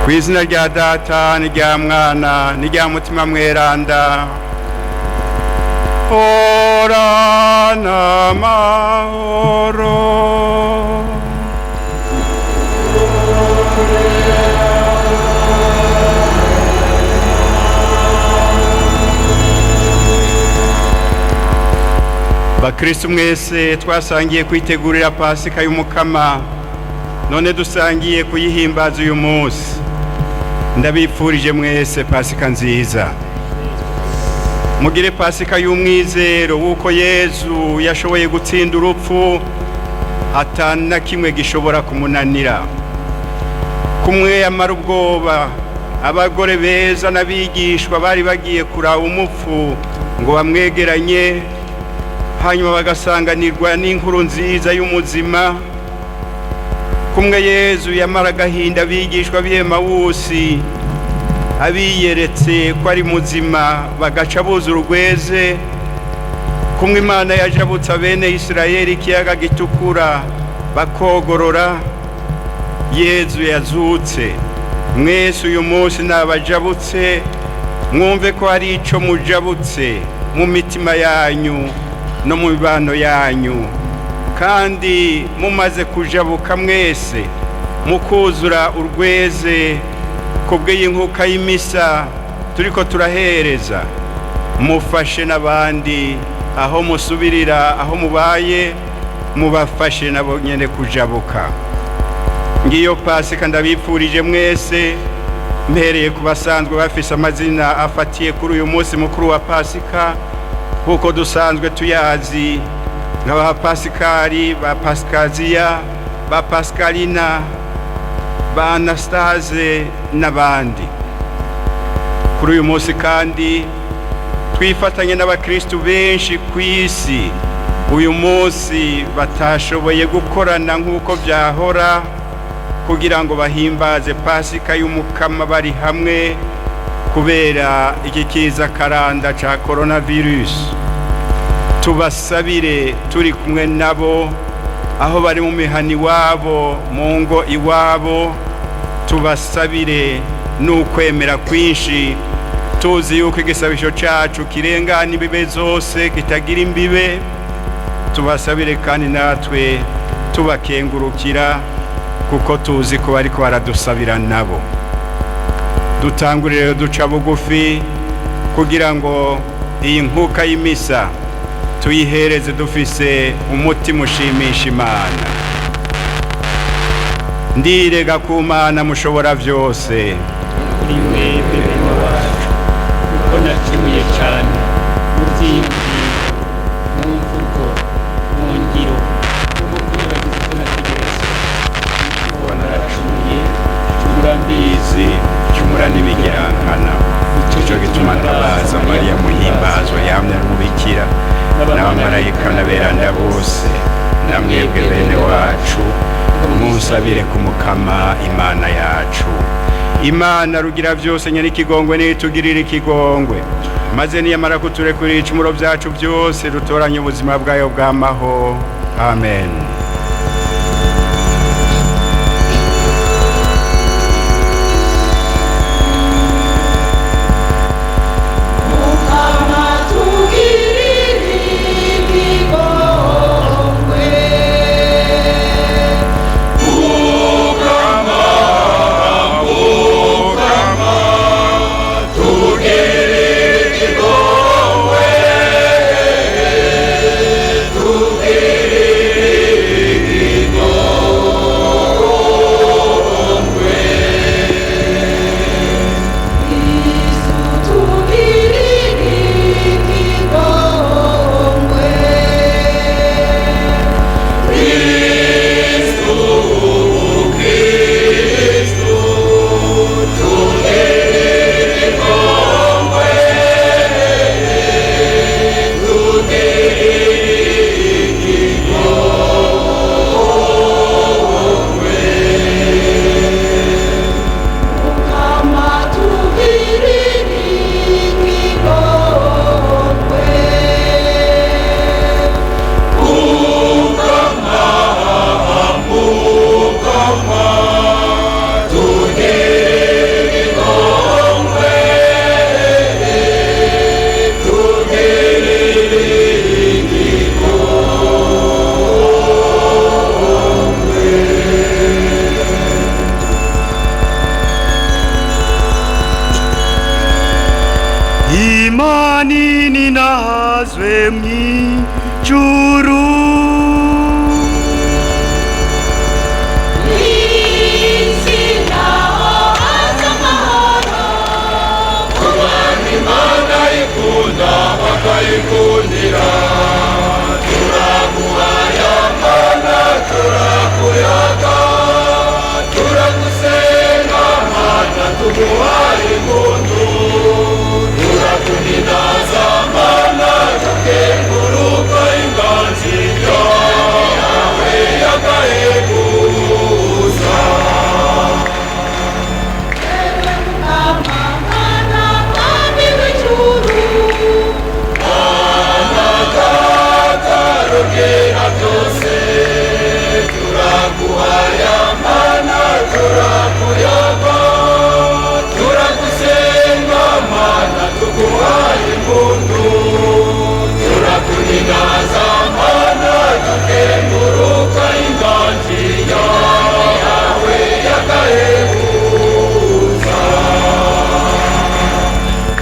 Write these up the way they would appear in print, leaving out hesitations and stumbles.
Ku izina rya Data n'irya Mwana n'irya Mutima Mweranda. Horana amahoro. Bakristu mwese, twasangiye kwitegurira Pasika y'Umukama, none dusangiye kuyihimbaza uyu munsi. Ndabipfurije mwese Pasika nziza. Mugire Pasika y'umwizero w'uko Yezu yashoboye gutsinda urupfu, atana kimwe gishobora kumunanira. Kumwe yamara ubwoba abagore beza n'abigishwa bari bagiye kuraba umupfu ngo bamwegeranye, hanyuma bagasanganirwa n'inkuru nziza y'umuzima. Kumwe Yezu yamara agahinda abigishwa b'Emawusi abiyeretse ko ari muzima, bagaca buza urugweze. Kumwe Imana yajabutse bene Isirayeli ikiyaga Gitukura bakogorora. Yezu yazutse. Mwese uyu munsi nabajabutse, mwumve ko hari ico mujabutse mu mitima yanyu no mu mibano yanyu, kandi mumaze kujabuka mwese mukuzura urweze kubw'iyi nkuka y'imisa turiko turahereza, mufashe n'abandi aho musubirira, aho mubaye, mubafashe nabo nyene kujabuka. Ngiyo Pasika ndabipfurije mwese, mpereye ku basanzwe bafise amazina afatiye kuri uyu munsi mukuru wa Pasika nk'uko dusanzwe tuyazi, nka ba Pasikari, ba Pasikaziya, ba Pasikalina, ba Anastase n'abandi. Kuri uyu munsi kandi twifatanye n'abakristu benshi ku isi uyu munsi batashoboye gukorana nk'uko byahora kugira ngo bahimbaze Pasika y'Umukama bari hamwe kubera iki kiza karanda ca coronavirus. Tubasabire turi kumwe nabo aho bari mu mihana iwabo, mu ngo iwabo. Tubasabire n'ukwemera kwinshi, tuzi yuko igisabisho cacu kirengana imbibe zose, kitagira imbibe. Tubasabire kandi natwe tubakengurukira kuko tuzi ko bariko baradusabira nabo. Dutangurire duca bugufi kugira ngo iyi nkuka y'imisa tuyihereze dufise umutima ushimisha Imana. Ndirega ku Mana Mushobora byose kuri mwebwe bene wacu, kuko nacumuye cyane mu byiyumviro, mu mvugo, mu ngiro no mu kwibagiza icyo nategerezwa. Kuko naracumuye, cumura mbizi, cumura n'ibigirankana. Nico gituma ntabaza Mariya Muhimbazwa yamye ari umubikira, n'abamarayika n'aberanda bose, na mwebwe bene wacu, munsabire ku Mukama Imana yacu. Imana Rugira byose, nyir'ikigongwe, nitugirire ikigongwe, maze niyamara kuturekurira ibicumuro byacu byose, dutoranye ubuzima bwayo bw'amaho. Amen. Mukama, tugirire ikigongwe. Imana ninahazwe mw'ijuru.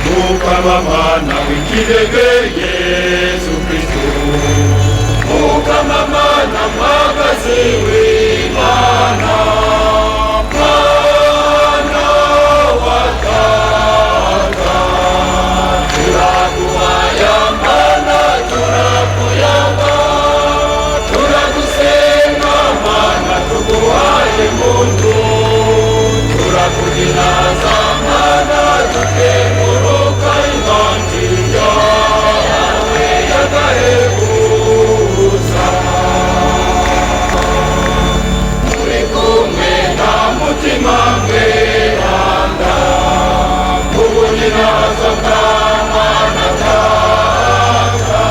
Mukama w'ikirege Yesu Kristo, Mukama mana mwagazi w'Imana, Mwana wa Data, turaguhaya Mana, turakuyaga, turagusenga Mana, tuguhaye impundu, turakuhinaza Mana, dukenguruka inganji yawe y'agahebuza. Muri kumwe na Mutima Mweranda, ubuninaza bwa Mana Data.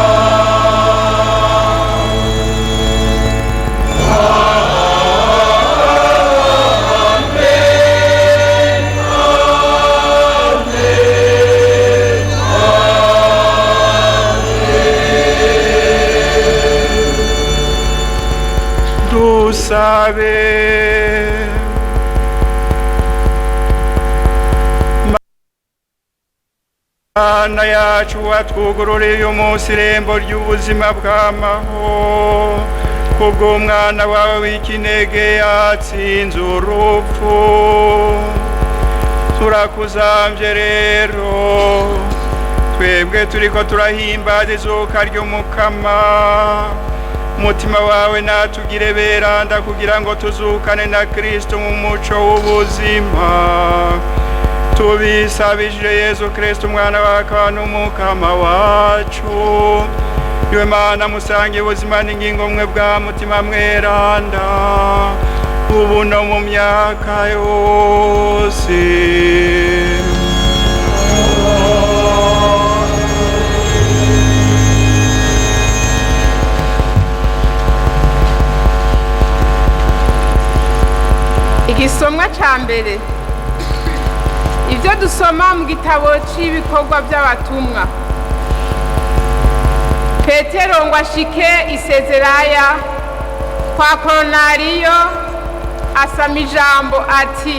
Dusabe. Mana yacu, watwugururiye umunsi irembo ry'ubuzima bw'amahoro kubw'umwana wawe w'ikinege yatsinze urupfu, turakuzambye rero twebwe turiko turahimbaza izuka ry'Umukama. Umutima wawe natugire beranda kugira ngo tuzukane na Kristo mu muco w'ubuzima, tubisabishije Yesu Kristo umwana wawe n'Umukama wacu. Iwe Mana musange ubuzima n'ingingo mwe bwa Mutima Mweranda, ubu no mu myaka yose. Igisomwa ca mbere, ibyo dusoma mu gitabo cy'ibikorwa by'abatumwa. Petero ngo ashike isezeraya kwa Koronariyo, asama ijambo ati: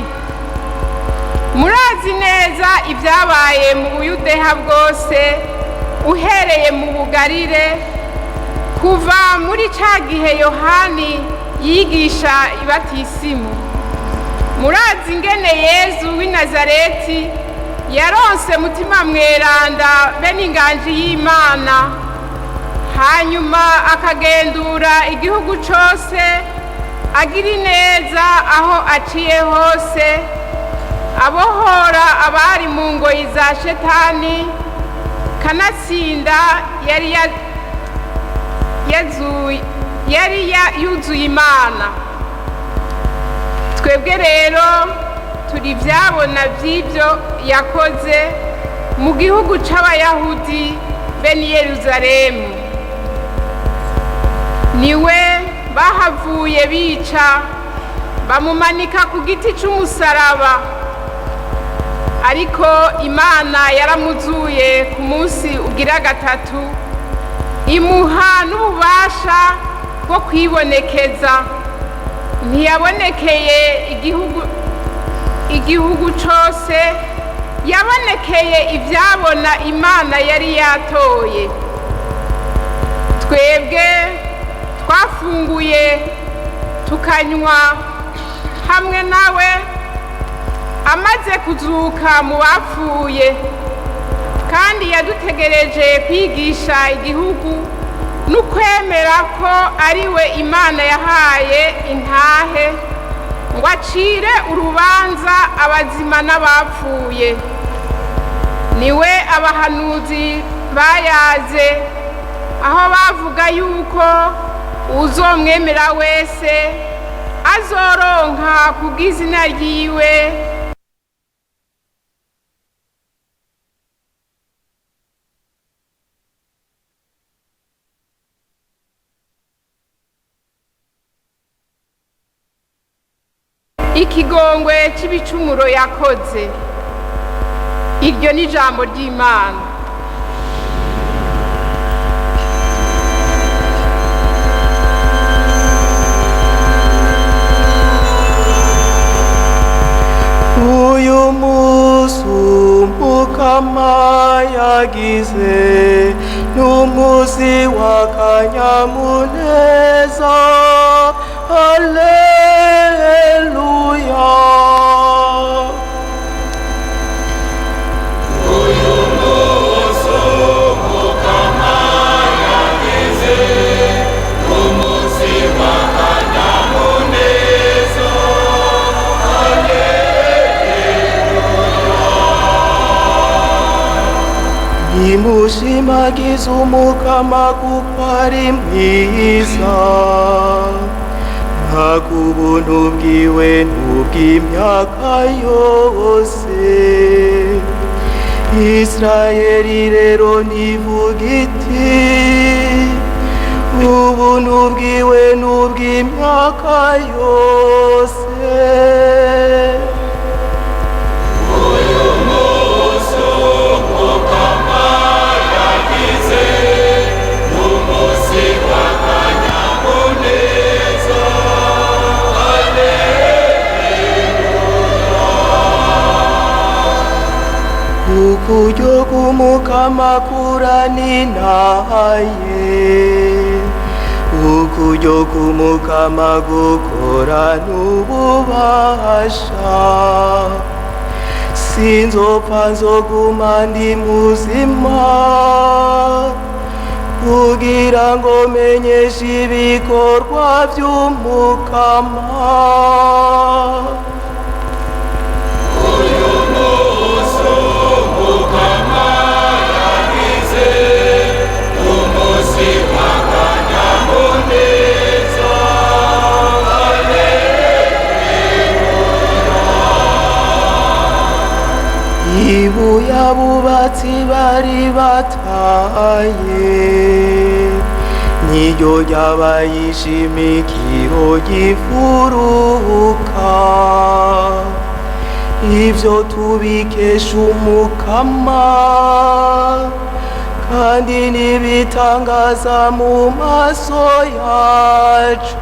"Murazi neza ibyabaye mu Buyudeha bwose, uhereye mu Bugarire, kuva muri ca gihe Yohani yigisha ibatisimu. Murazi ingene Yezu w'i Nazareti yaronse Mutima Mweranda be n'inganji y'Imana, hanyuma akagendura igihugu cose agira ineza aho aciye hose, abohora abari mu ngoyi za Shetani, kanatsinda yari yari yuzuye Imana. Twebwe rero turi ibyabona by'ibyo yakoze mu gihugu c'Abayahudi be n'i Yeruzalemu. Niwe bahavuye bica, bamumanika ku giti c'umusaraba, ariko Imana yaramuzuye ku munsi ugira gatatu, imuha n'ububasha bwo kwibonekeza. Ntiyabonekeye igihugu cose, Yabonekeye ibyabona Imana yari yatoye. Twebwe twafunguye tukanywa hamwe nawe amaze kuzuka mu bapfuye, kandi yadutegereje kwigisha igihugu n'ukwemera ko ari we Imana yahaye intahe ngo acire urubanza abazima n'abapfuye. Niwe abahanuzi bayaze aho bavuga yuko uzomwemera wese azoronka kubw'izina ryiwe ikigongwe c'ibicumuro yakoze. Iryo ni ijambo ry'Imana. Uyu munsi Umukama yagize n'umunsi w'akanyamuneza, haleluya. Nimushimagize Umukama kuko ari mwiza, nta ubuntu bwiwe n'ubw'imyaka yose. Israheli rero nivuga iti ubuntu bwiwe n'ubw'imyaka yose. Ukuryo k'Umukama kuraninaye, ukuryo k'Umukama gukora n'ububasha. Sinzopfa nzoguma ndi muzima, kugira ngo menyeshe ibikorwa vy'Umukama. Ibuye abubatsi bari bataye niryo ryabaye ishimikiro ry'imfuruka. Ivyo tubikesha Umukama, kandi n'ibitangaza mu maso yacu.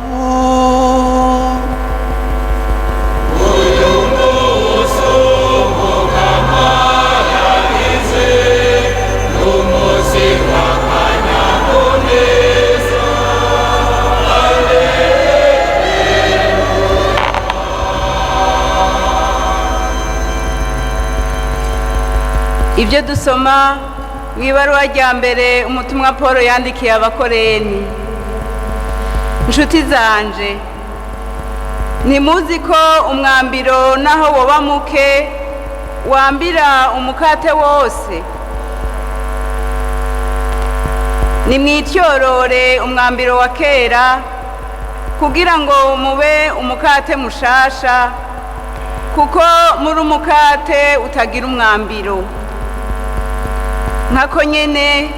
Ibyo dusoma mu ibaruwa rya mbere umutumwa Paul yandikiye Abakoreni. Inshuti zanje, ntimuzi ko umwambiro naho woba muke wambira umukate wose? Nimwityorore umwambiro wa kera kugira ngo mube umukate mushasha, kuko muri umukate utagira umwambiro. Nkako nyene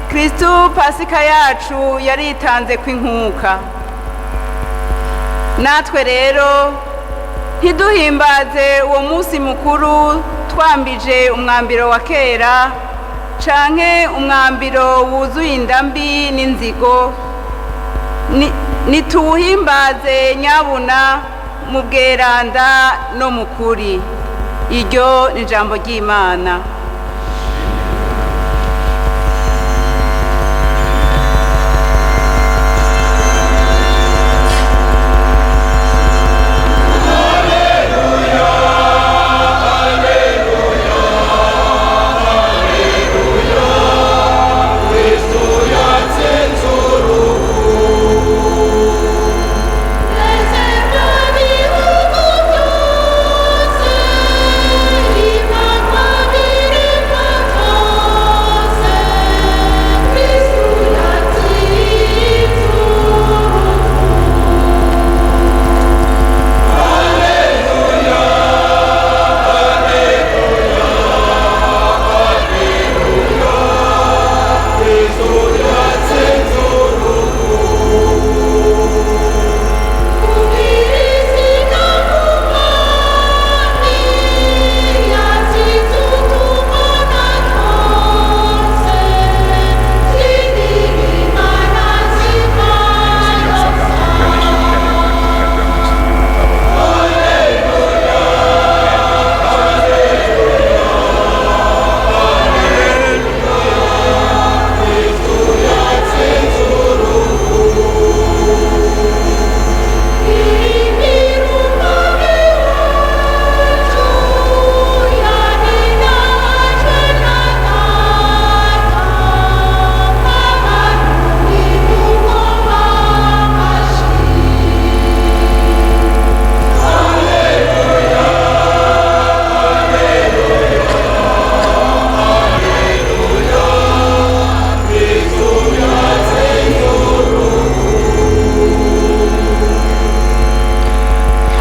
Kristu Pasika yacu yaritanze kw'inkuka. Natwe rero ntiduhimbaze uwo munsi mukuru twambije umwambiro wa kera canke umwambiro wuzuye indambi n'inzigo. Nituwuhimbaze nyabuna mu bweranda no mu kuri. Iryo ni ijambo ry'Imana.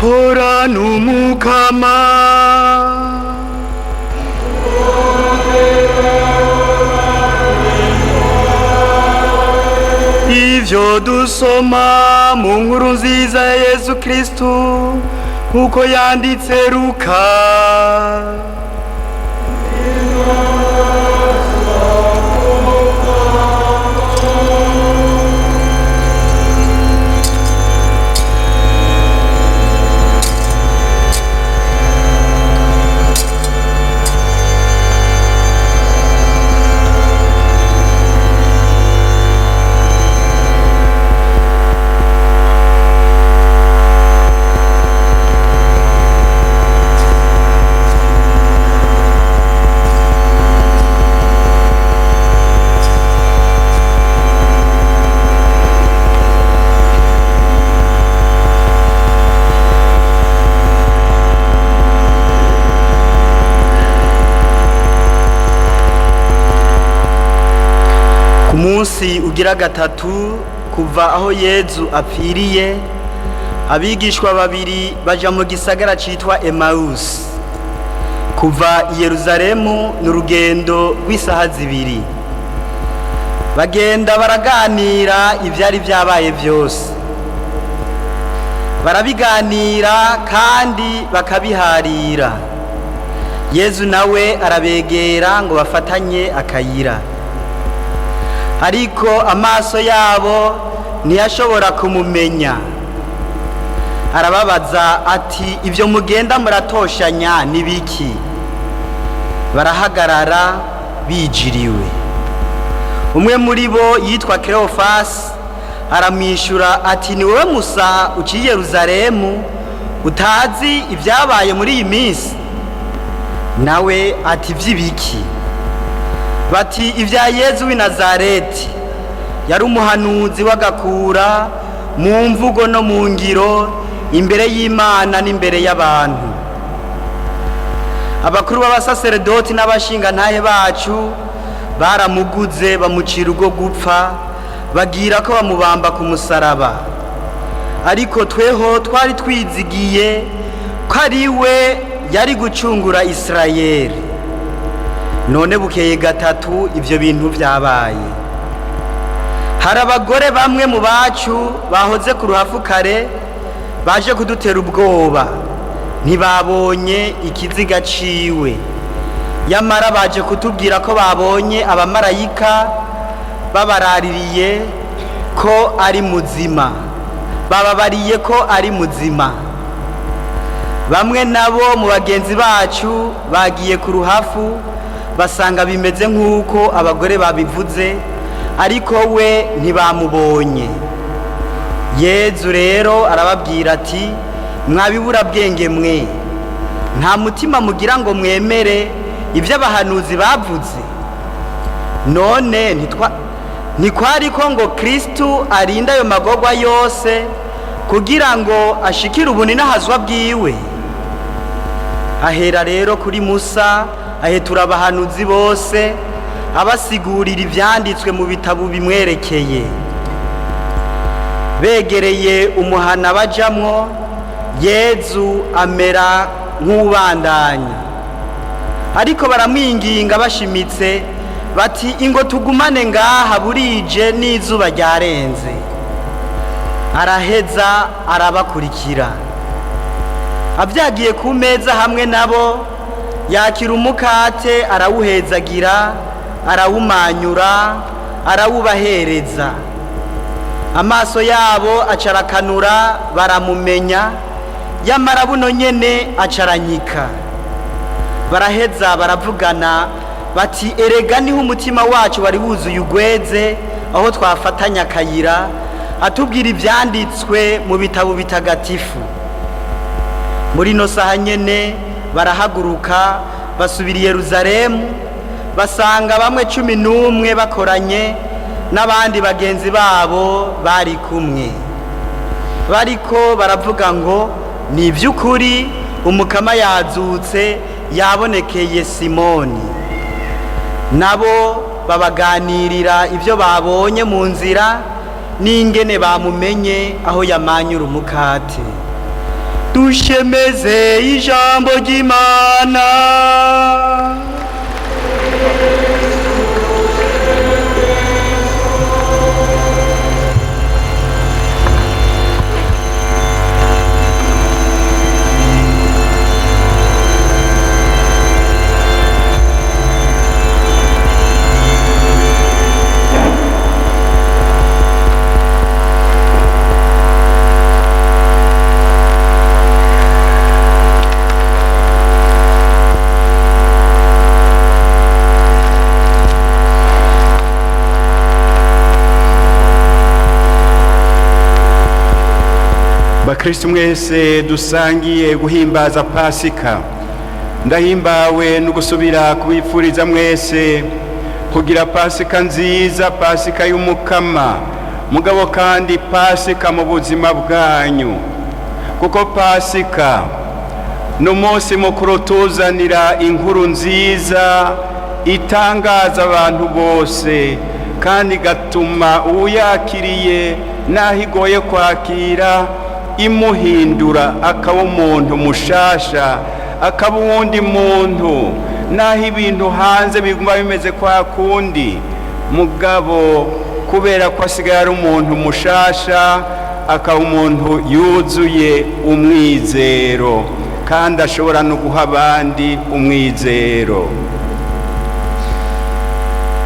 Hora n'Umukama. Ivyo dusoma mu nkuru nziza ya Yesu Kristu nk'uko yanditse Luka. Ku munsi ugira gatatu kuva aho Yezu apfiriye, abigishwa babiri baja mu gisagara citwa Emausi. Kuva i Yeruzalemu ni urugendo rw'isaha 2. Bagenda baraganira ivyari vyabaye vyose, barabiganira kandi bakabiharira. Yezu nawe arabegera ngo bafatanye akayira, ariko amaso yabo ntiyashobora kumumenya. Arababaza ati: ibyo mugenda muratoshanya ni biki? Barahagarara bijiriwe. Umwe muri bo yitwa Cleophas aramwishyura ati: ni wowe Musa uciye Yeruzalemu utazi ibyabaye muri iyi minsi? Nawe ati: iby'ibiki? Bati: ibya Yezu w'i Nazareti, yari umuhanuzi w'agakura mu mvugo no mu ngiro imbere y'Imana n'imbere y'abantu. Abakuru b'abasaseredoti n'abashingantahe bacu baramuguze bamucira urwo gupfa, bagira ko bamubamba ku musaraba. Ariko tweho twari twizigiye ko ari we yari gucungura Isirayeli. None bukeye gatatu ibyo bintu byabaye. Hari abagore bamwe mu bacu bahoze ku ruhafu kare baje kudutera ubwoba, ntibabonye ikiziga ciwe, yamara baje kutubwira ko babonye abamarayika babaraririye ko ari muzima, bababariye ko ari muzima. Bamwe nabo mu bagenzi bacu bagiye ku ruhafu, basanga bimeze nk'uko abagore babivuze, ariko we ntibamubonye. Yezu rero arababwira ati: "Mwabiburabwenge mwe, nta mutima mugira ngo mwemere ibyo abahanuzi bavuze! None ntikwari ko ngo Kristu arinde ayo magorwa yose kugira ngo ashikire ubuninahazwa bwiwe?" Ahera rero kuri Musa, ahetura abahanuzi bose, abasigurira ibyanditswe mu bitabo bimwerekeye. Begereye umuhana bajamwo, Yezu amera nk'ubandanya, ariko baramwinginga bashimitse bati: "Ingo tugumane ngaha, burije n'izuba ryarenze." Araheza arabakurikira. Abyagiye ku meza hamwe nabo, yakira umukate, arawuhezagira, arawumanyura, arawubahereza. Amaso yabo acarakanura, baramumenya. Yamara buno nyene acaranyika. Baraheza baravugana bati: "Erega niho umutima wacu wari wuzuye ugweze, aho twafatanya akayira atubwira ibyanditswe mu bitabo bitagatifu." Muri ino saha nyene barahaguruka, basubira i Yeruzalemu, basanga bamwe 11 bakoranye n'abandi bagenzi babo bari kumwe, bariko baravuga ngo: "Ni iby'ukuri, Umukama yazutse, yabonekeye Simoni." Nabo babaganirira ibyo babonye mu nzira n'ingene bamumenye aho yamanyura umukate. Dushemeze ijambo ry'Imana. Bakristo mwese dusangiye guhimbaza Pasika, ndahimbawe no gusubira kubifuriza mwese kugira Pasika nziza, Pasika y'Umukama, mugabo kandi Pasika mu buzima bwanyu, kuko Pasika ni umunsi mukuru tuzanira inkuru nziza itangaza abantu bose, kandi igatuma uwuyakiriye, n'aho igoye kwakira, imuhindura akaba umuntu mushasha, akaba uwundi muntu, n'aho ibintu hanze biguma bimeze kwa kundi, mugabo kubera ko asigaye ari umuntu mushasha, akaba umuntu yuzuye umwizero, kandi ashobora no guha abandi umwizero.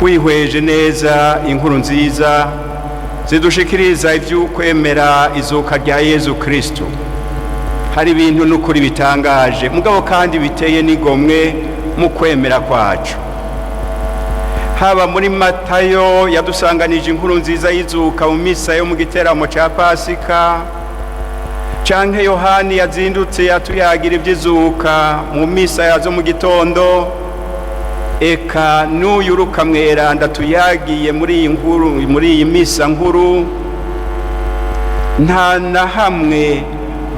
Wihweje neza inkuru nziza zidushikiriza iby'ukwemera izuka rya Yezu Kristo, hari ibintu n'ukuri bitangaje, mugabo kandi biteye n'igomwe mu kwemera kwacu. Haba muri Matayo yadusanganije inkuru nziza y'izuka mu misa yo mu giteramo cya Pasika, canke Yohani yazindutse yatuyagira iby'izuka mu misa yazo mu gitondo, eka n'uyu Luka mweranda tuyagiye muri iyi nkuru, muri iyi misa nkuru, nta na hamwe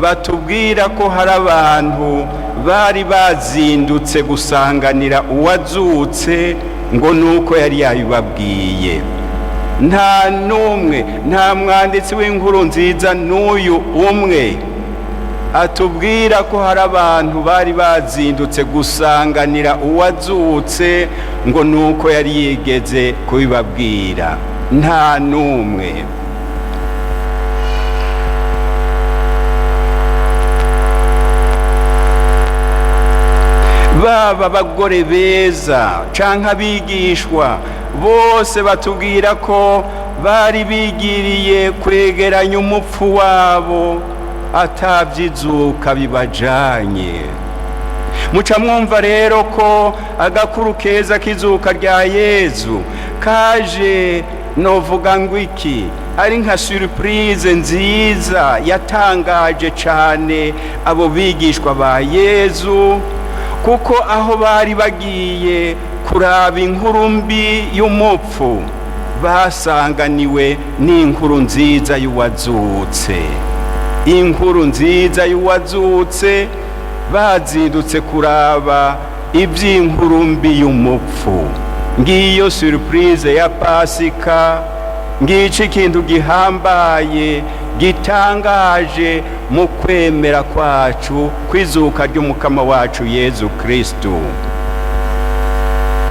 batubwira ko hari abantu bari bazindutse gusanganira uwazutse ngo nuko yari yabibabwiye. Nta n'umwe, nta mwanditsi w'inkuru nziza n'uyu umwe atubwira ko hari abantu bari bazindutse gusanganira uwazutse ngo nuko yari yigeze kubibabwira. Nta n'umwe. Baba abagore beza canke abigishwa bose, batubwira ko bari bigiriye kwegeranya umupfu wabo. Atabyizuka bibajanye. Muca mwumva rero ko agakuru keza k'izuka rya Yezu kaje, novuga ngo iki, ari nka surprise nziza yatangaje cyane abo bigishwa ba Yezu, kuko aho bari bagiye kuraba inkuru mbi y'umupfu basanganiwe n'inkuru nziza y'uwazutse. Inkuru nziza y'uwazutse. Bazindutse kuraba iby'inkuru mbi y'umupfu. Ngiyo surprise ya Pasika, ngico ikintu gihambaye gitangaje mu kwemera kwacu kwizuka ry'Umukama wacu Yezu Kristu.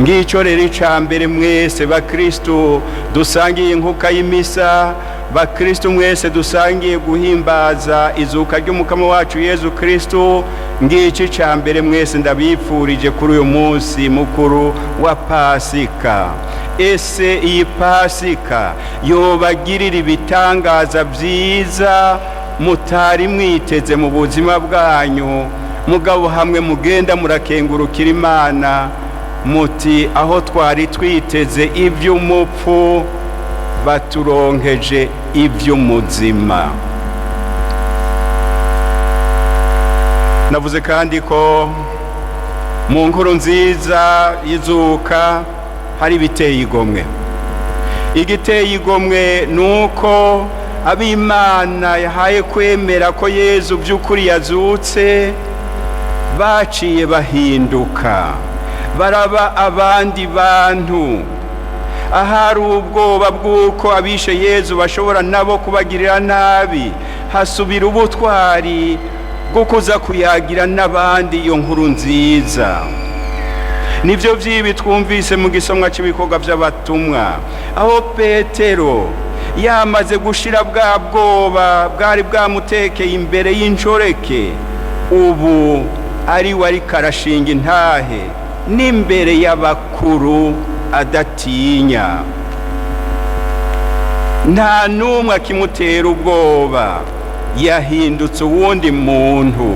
Ngico rero icya mbere, mwese bakristu dusangiye inkuka y'imisa, bakristu mwese dusangiye guhimbaza izuka ry'Umukama wacu Yezu Kristu, ngico icya mbere mwese ndabipfurije kuri uyu munsi mukuru wa Pasika. Ese iyi Pasika yobagirira ibitangaza byiza mutari mwiteze mu buzima bwanyu, mugabo hamwe mugenda murakengurukira Imana muti: "Aho twari twiteze iby'umupfu, baturonkeje iby'umuzima." Navuze kandi ko mu nkuru nziza y'izuka hari ibiteye igomwe. Igiteye igomwe ni uko ab'Imana yahaye kwemera ko Yezu by'ukuri yazutse baciye bahinduka, baraba abandi bantu. Ahari ubwoba bw'uko abishe Yezu bashobora nabo kubagirira nabi, hasubira ubutwari bwo kuza kuyagira n'abandi iyo nkuru nziza. Nibyo by'ibi twumvise mu gisomwa cy'Ibikorwa by'Abatumwa, aho Petero yamaze gushira bwa bwoba bwari bwamutekeye imbere y'inshoreke, ubu ari we ariko arashinga intahe n'imbere y'abakuru adatinya. Nta n'umwe akimutera ubwoba, yahindutse uwundi muntu.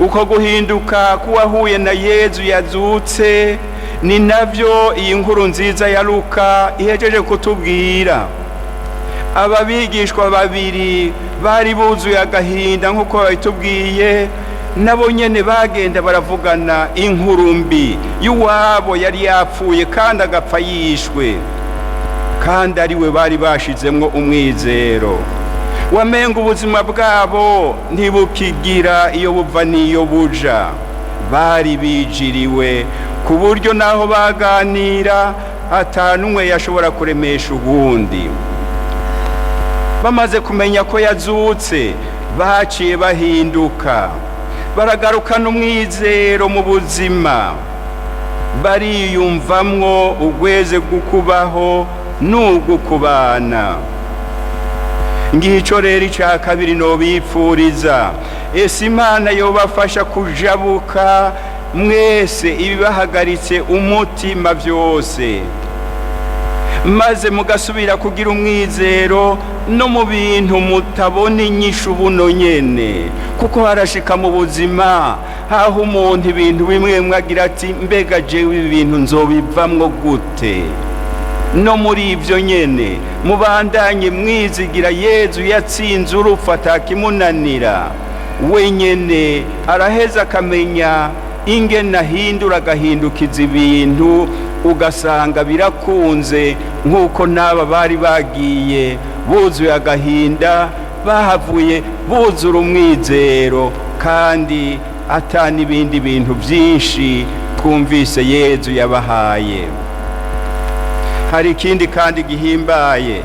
Uko guhinduka k'uwahuye na Yezu yazutse ni nabyo iyi nkuru nziza ya Luka ihejeje kutubwira. Aba bigishwa babiri bari buzuye agahinda, nk'uko babitubwiye, nabo nyene bagenda baravugana inkuru mbi y'uwabo yari yapfuye kandi agapfa yishwe, kandi ariwe bari bashizemwo umwizero. Wamenga ubuzima bwabo ntibukigira iyo buva n'iyo buja. Bari bijiriwe ku buryo naho baganira atanumwe yashobora kuremesha uwundi. Bamaze kumenya ko yazutse, baciye bahinduka, baragarukana umwizero mu buzima, bariyumvamwo ugweze gukubaho n'ugukubana. Ngico rero icya kabiri nobipfuriza: ese Imana yobafasha kujabuka mwese ibibahagaritse umutima byose, maze mugasubira kugira umwizero no mu bintu mutabona inyishu buno nyene, kuko harashika mu buzima haho umuntu ibintu bimwe mwagira ati: "Mbega jewe ibi bintu nzobivamwo gute?" No muri ibyo nyene mubandanye mwizigira Yezu yatsinze urupfu, atakimunanira. Wenyene araheza akamenya ingene ahindura, agahindukiza ibintu, ugasanga birakunze, nk'uko n'aba bari bagiye buzuye agahinda bahavuye buzura umwizero, kandi ata n'ibindi bintu byinshi twumvise Yezu yabahaye. Hari ikindi kandi gihimbaye,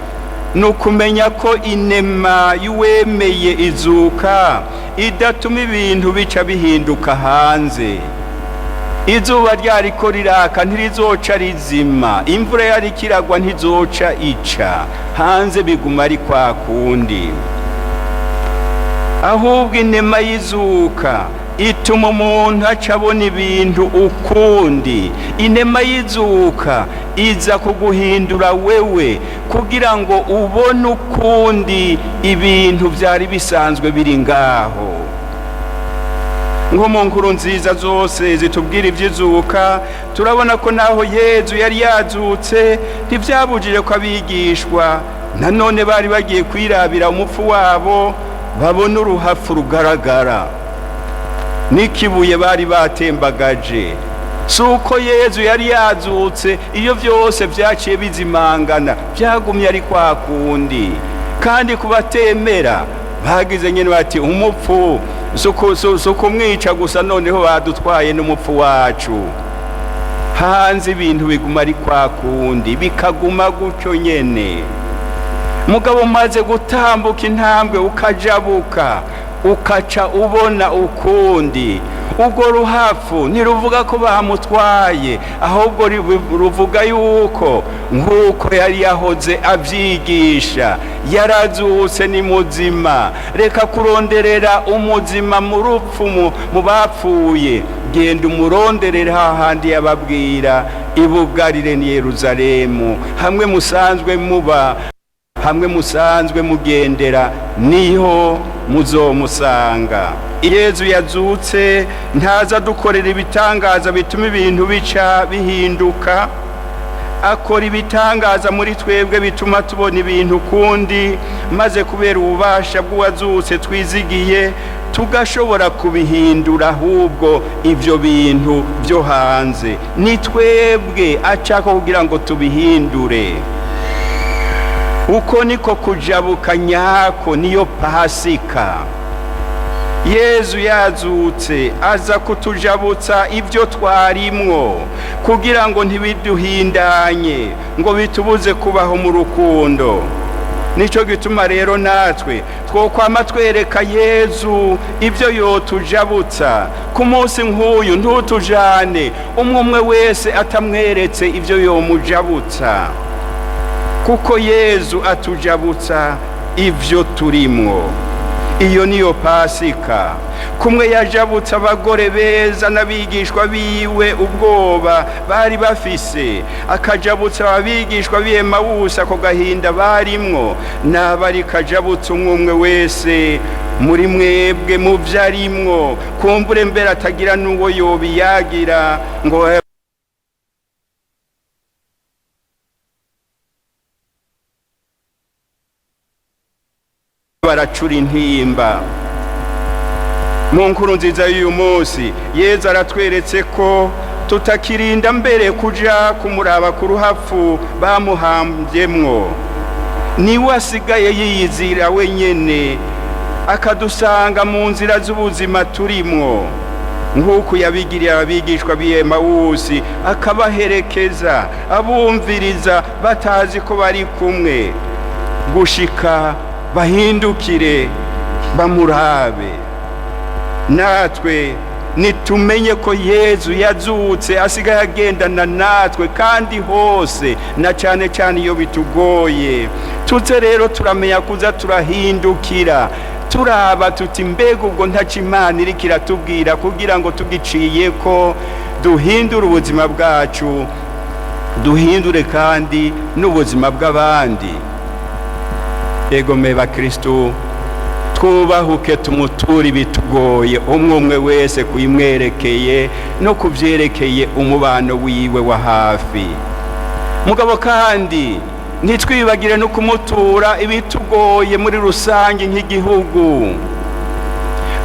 ni ukumenya ko inema y'uwemeye izuka idatuma ibintu bica bihinduka hanze. Izuba ryariko riraka ntirizoca rizima, imvura yariko iragwa ntizoca ica, hanze biguma ari kwa kundi. Ahubwo inema y'izuka Ituma umuntu aca abona ibintu ukundi. Inema y'izuka iza kuguhindura wewe kugira ngo ubone ukundi ibintu byari bisanzwe biri ngaho. Nko mu nkuru nziza zose zitubwira iby'izuka, turabona ko naho Yezu yari yazutse, ntibyabujije ko abigishwa nanone bari bagiye kwirabira umupfu wabo babona uruhafu rugaragara n'ikibuye bari batembagaje. Si uko Yezu yari yazutse iyo byose byaciye bizimangana, byagumye ari kwa kundi. Kandi kubatemera bagize nyine bati: "Umupfu si ukumwica gusa, noneho badutwaye n'umupfu wacu." Hanze ibintu biguma ari kwa kundi, bikaguma gutyo nyene. Mugabo umaze gutambuka intambwe, ukajabuka, ukaca ubona ukundi. Ubwo ruhafu ntiruvuga ko bamutwaye, ahubwo ruvuga yuko nk'uko yari yahoze abyigisha, yarazutse, ni muzima. Reka kuronderera umuzima mu rupfu, mu bapfuye. Genda umuronderere hahandi yababwira, ibugarire ni Yeruzalemu, hamwe musanzwe muba, hamwe musanzwe mugendera, niho muzomusanga. Yezu yazutse ntaza dukorera ibitangaza bituma ibintu bica bihinduka. Akora ibitangaza muri twebwe bituma tubona ibintu ukundi, maze kubera ububasha bw'uwazutse twizigiye, tugashobora kubihindura. Ahubwo ibyo bintu byo hanze ni twebwe acaka kugira ngo tubihindure. Uko niko kujabuka nyako, niyo Pasika. Yezu yazutse aza kutujabutsa ibyo twarimwo kugira ngo ntibiduhindanye, ngo bitubuze kubaho mu rukundo. Nicyo gituma rero natwe twokwama twereka Yezu ibyo yotujabutsa. Ku munsi nk'uyu ntutujane umwe umwe wese atamweretse ibyo yomujabutsa, kuko Yezu atujabutsa ibyo turimwo. Iyo niyo Pasika. Kumwe yajabutse abagore beza n'abigishwa biwe ubwoba bari bafise, akajabutsa abigishwa b'Emawusi ako gahinda barimwo, naba kajabutse umwe umwe wese muri mwebwe mu byo arimwo, kumbure mbere atagira n'uwo yobiyagira ngo baracura intimba. Mu nkuru nziza y'uyu munsi, Yezu aratweretse ko tutakirinda mbere kuja kumuraba ku ruhafu bamuhambyemwo. Niwe asigaye yiyizira wenyene, akadusanga mu nzira z'ubuzima turimwo, nk'uko yabigiriye abigishwa b'Emawusi, akabaherekeza, abumviriza batazi ko bari kumwe, gushika bahindukire bamurabe. Natwe nitumenye ko Yezu yazutse, asigaye agendana natwe kandi hose, na cyane cyane iyo bitugoye. Tuze rero turamenya kuza turahindukira, turaba tuti: "Mbega ubwo ntaco Imana iriko iratubwira?" kugira ngo tugiciye ko duhindure ubuzima bwacu, duhindure kandi n'ubuzima bw'abandi. Egome bakristu, twubahuke tumuture ibitugoye, umwe umwe wese kuyimwerekeye no kubyerekeye umubano wiwe wa hafi. Mugabo kandi ntitwibagire no kumutura ibitugoye muri rusange nk'igihugu.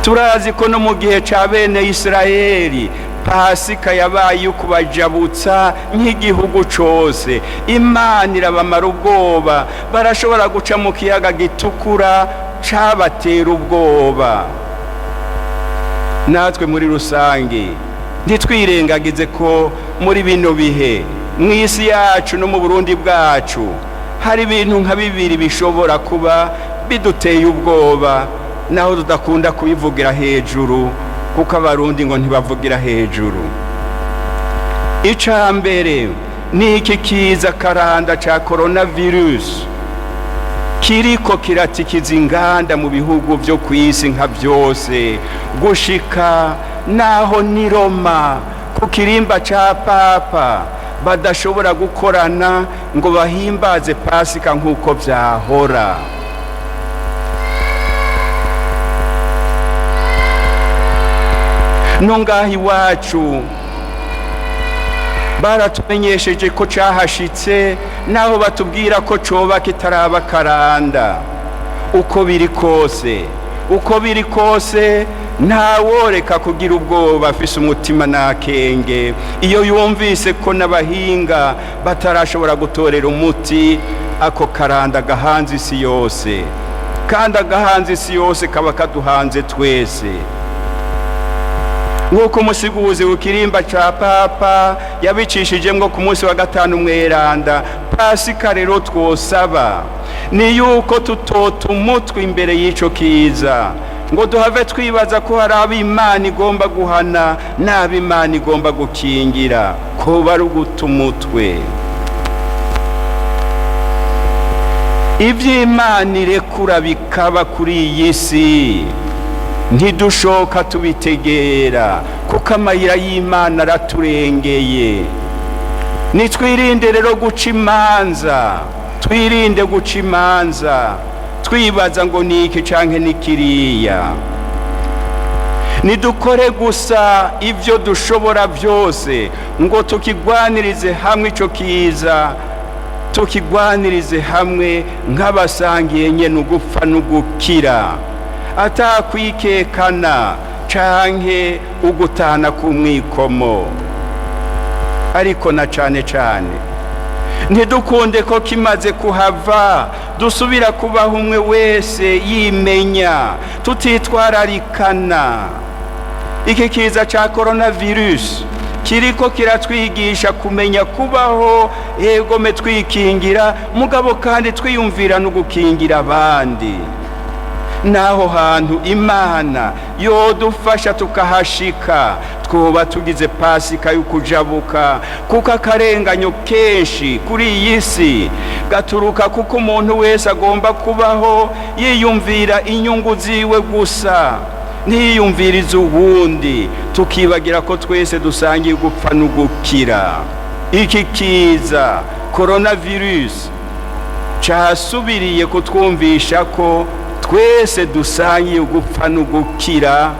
Turazi ko no mu gihe cya bene Isirayeli, Pasika yabaye ukubajabutsa nk'igihugu cose. Imana irabamara ubwoba, barashobora guca mu Kiyaga Gitukura cabatera ubwoba. Natwe muri rusange ntitwirengagize ko muri bino bihe mu isi yacu no mu Burundi bwacu hari ibintu nka bibiri bishobora kuba biduteye ubwoba, naho tudakunda kubivugira hejuru, kuko Abarundi ngo ntibavugira hejuru. Icya mbere ni iki kiza karanda cya coronavirus. Kiriko kiratikiza inganda mu bihugu byo ku isi nka byose, gushika naho ni Roma ku kirimba ca Papa badashobora gukorana ngo bahimbaze Pasika nk'uko vyahora. No ngaho iwacu baratumenyesheje ko cahashitse, naho batubwira ko coba kitaraba karanda. Uko biri kose, uko biri kose, ntaworeka kugira ubwoba afise umutima n'akenge iyo yumvise ko n'abahinga batarashobora gutorera umuti ako karanda gahanze isi yose, kandi agahanze isi yose kaba kaduhanze twese. Nk'uko umusiguzi w'ikirimba ca Papa yabicishijemwo ku munsi wa gatanu mweranda, Pasika rero twosaba ni yuko tutota umutwe imbere y'ico kiza ngo duhave twibaza ko hari abo Imana igomba guhana n'abo Imana igomba gukingira, ko bari uguta umutwe. Ivy'Imana irekura bikaba kuri iyi si ntidushoka tubitegera, kuko amayira y'Imana araturengeye. Nitwirinde rero guca imanza, twirinde guca imanza twibaza ngo ni iki canke ni kiriya. Nidukore gusa ivyo dushobora byose ngo tukigwanirize hamwe ico kiza, tukigwanirize hamwe nk'abasangiye nyene ugupfa n'ugukira, atakwikekana canke ugutana k'umwikomo. Ariko na cane cane ntidukunde ko kimaze kuhava dusubira kubaho umwe wese yimenya, tutitwararikana. Iki kiza ca coronavirus kiriko kiratwigisha kumenya kubaho yegome twikingira, mugabo kandi twiyumvira no gukingira abandi. Naho hantu Imana yodufasha tukahashika, twoba tugize Pasika y'ukujabuka, kuko akarenganyo kenshi kuri iyi si gaturuka kuko umuntu wese agomba kubaho yiyumvira inyungu ziwe gusa, ntiyiyumvirize uwundi, tukibagira ko twese dusangiye gupfa n'ugukira. Iki kiza coronavirus casubiriye kutwumvisha ko twese dusangiye gupfa n'ugukira.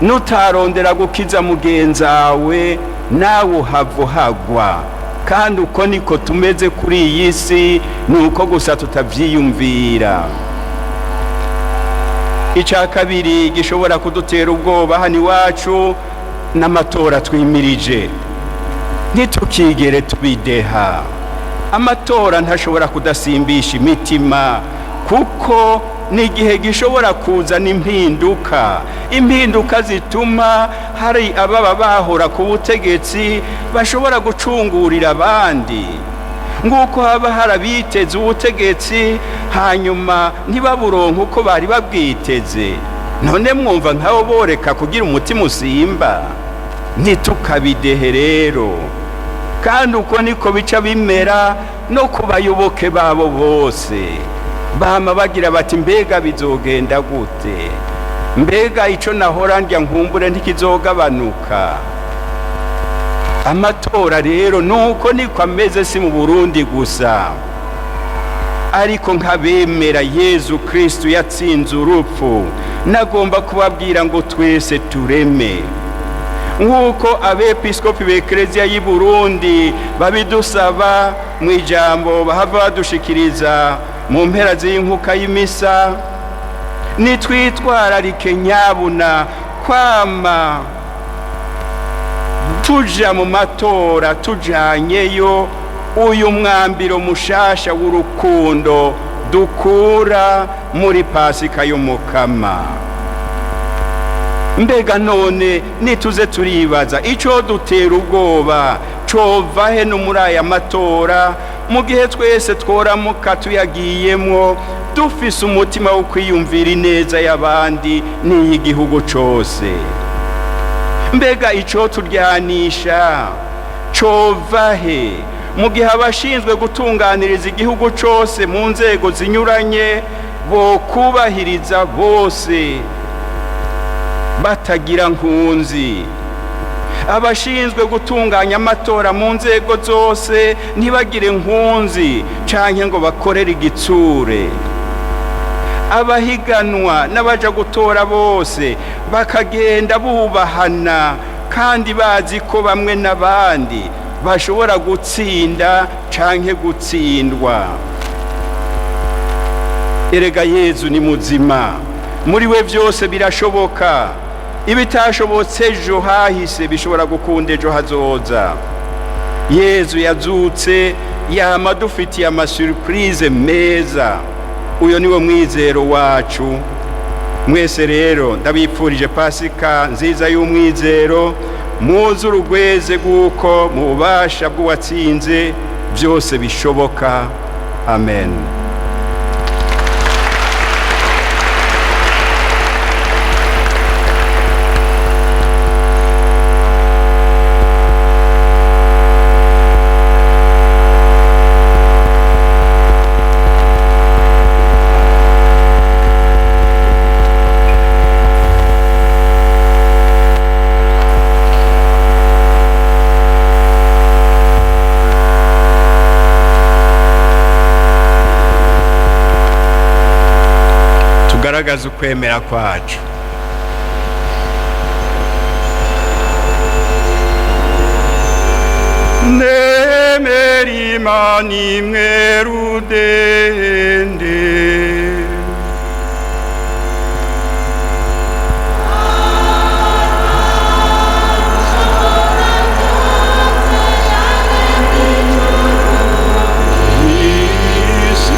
Nutarondera gukiza mugenzawe nawe uhava uhagwa. Kandi uko niko tumeze kuri iyi si, ni uko gusa tutavyiyumvira. Ica kabiri gishobora kudutera ubwoba hano iwacu n'amatora twimirije. Ntitukigere tubideha. Amatora ntashobora kudasimbisha imitima, kuko ni igihe gishobora kuzana impinduka, impinduka zituma hari ababa bahora ku butegetsi bashobora gucungurira abandi, nk'uko haba hari abiteze ubutegetsi hanyuma ntibaburonke uko bari babwiteze. None mwumva nk'abo boreka kugira umutima usimba? Ntitukabidehe rero. Kandi uko niko bica bimera no ku bayoboke babo bose. Bama bagira bati mbega bizogenda gute? Mbega ico nahora ndya nkumbure ntikizogabanuka? Amatora rero nuko niko ameze, si mu Burundi gusa, ariko nk'abemera Yezu Kristu yatsinze urupfu, nagomba kubabwira ngo twese tureme. Nk'uko abepiskopi b'Eklezia y'i Burundi babidusaba mu ijambo bahava badushikiriza mu mpera z'inkuka y'imisa, nitwitwararike nyabuna kwama tuja mu matora tujanyeyo uyu mwambiro mushasha w'urukundo dukura muri Pasika y'Umukama. Mbega none nituze turibaza ico dutera ubwoba cova he no muri aya matora, mu gihe twese tworamuka tuyagiyemwo dufise umutima wo kwiyumvira ineza y'abandi n'iy'igihugu cose? Mbega ico turyanisha cova he Mu gihe abashinzwe gutunganiriza igihugu cose mu nzego zinyuranye bokubahiriza bose batagira nkunzi, abashinzwe gutunganya amatora mu nzego zose ntibagire nkunzi canke ngo bakorere igitsure, abahiganwa n'abaja gutora bose bakagenda bubahana kandi bazi ko bamwe n'abandi bashobora gutsinda canke gutsindwa. Erega Yezu ni muzima, muri we byose birashoboka. Ibitashobotse ejo hahise bishobora gukunda ejo hazoza. Yezu yazutse yama dufitiye amasurprise meza. Uyo niwo mwizero wacu. Mwese rero ndabipfurije Pasika nziza y'umwizero, muze urugweze rw'uko mu bubasha bw'uwatsinze byose bishoboka. Amen. Tugaragaze ukwemera kwacu. Nemera Imana imwe rudende, isi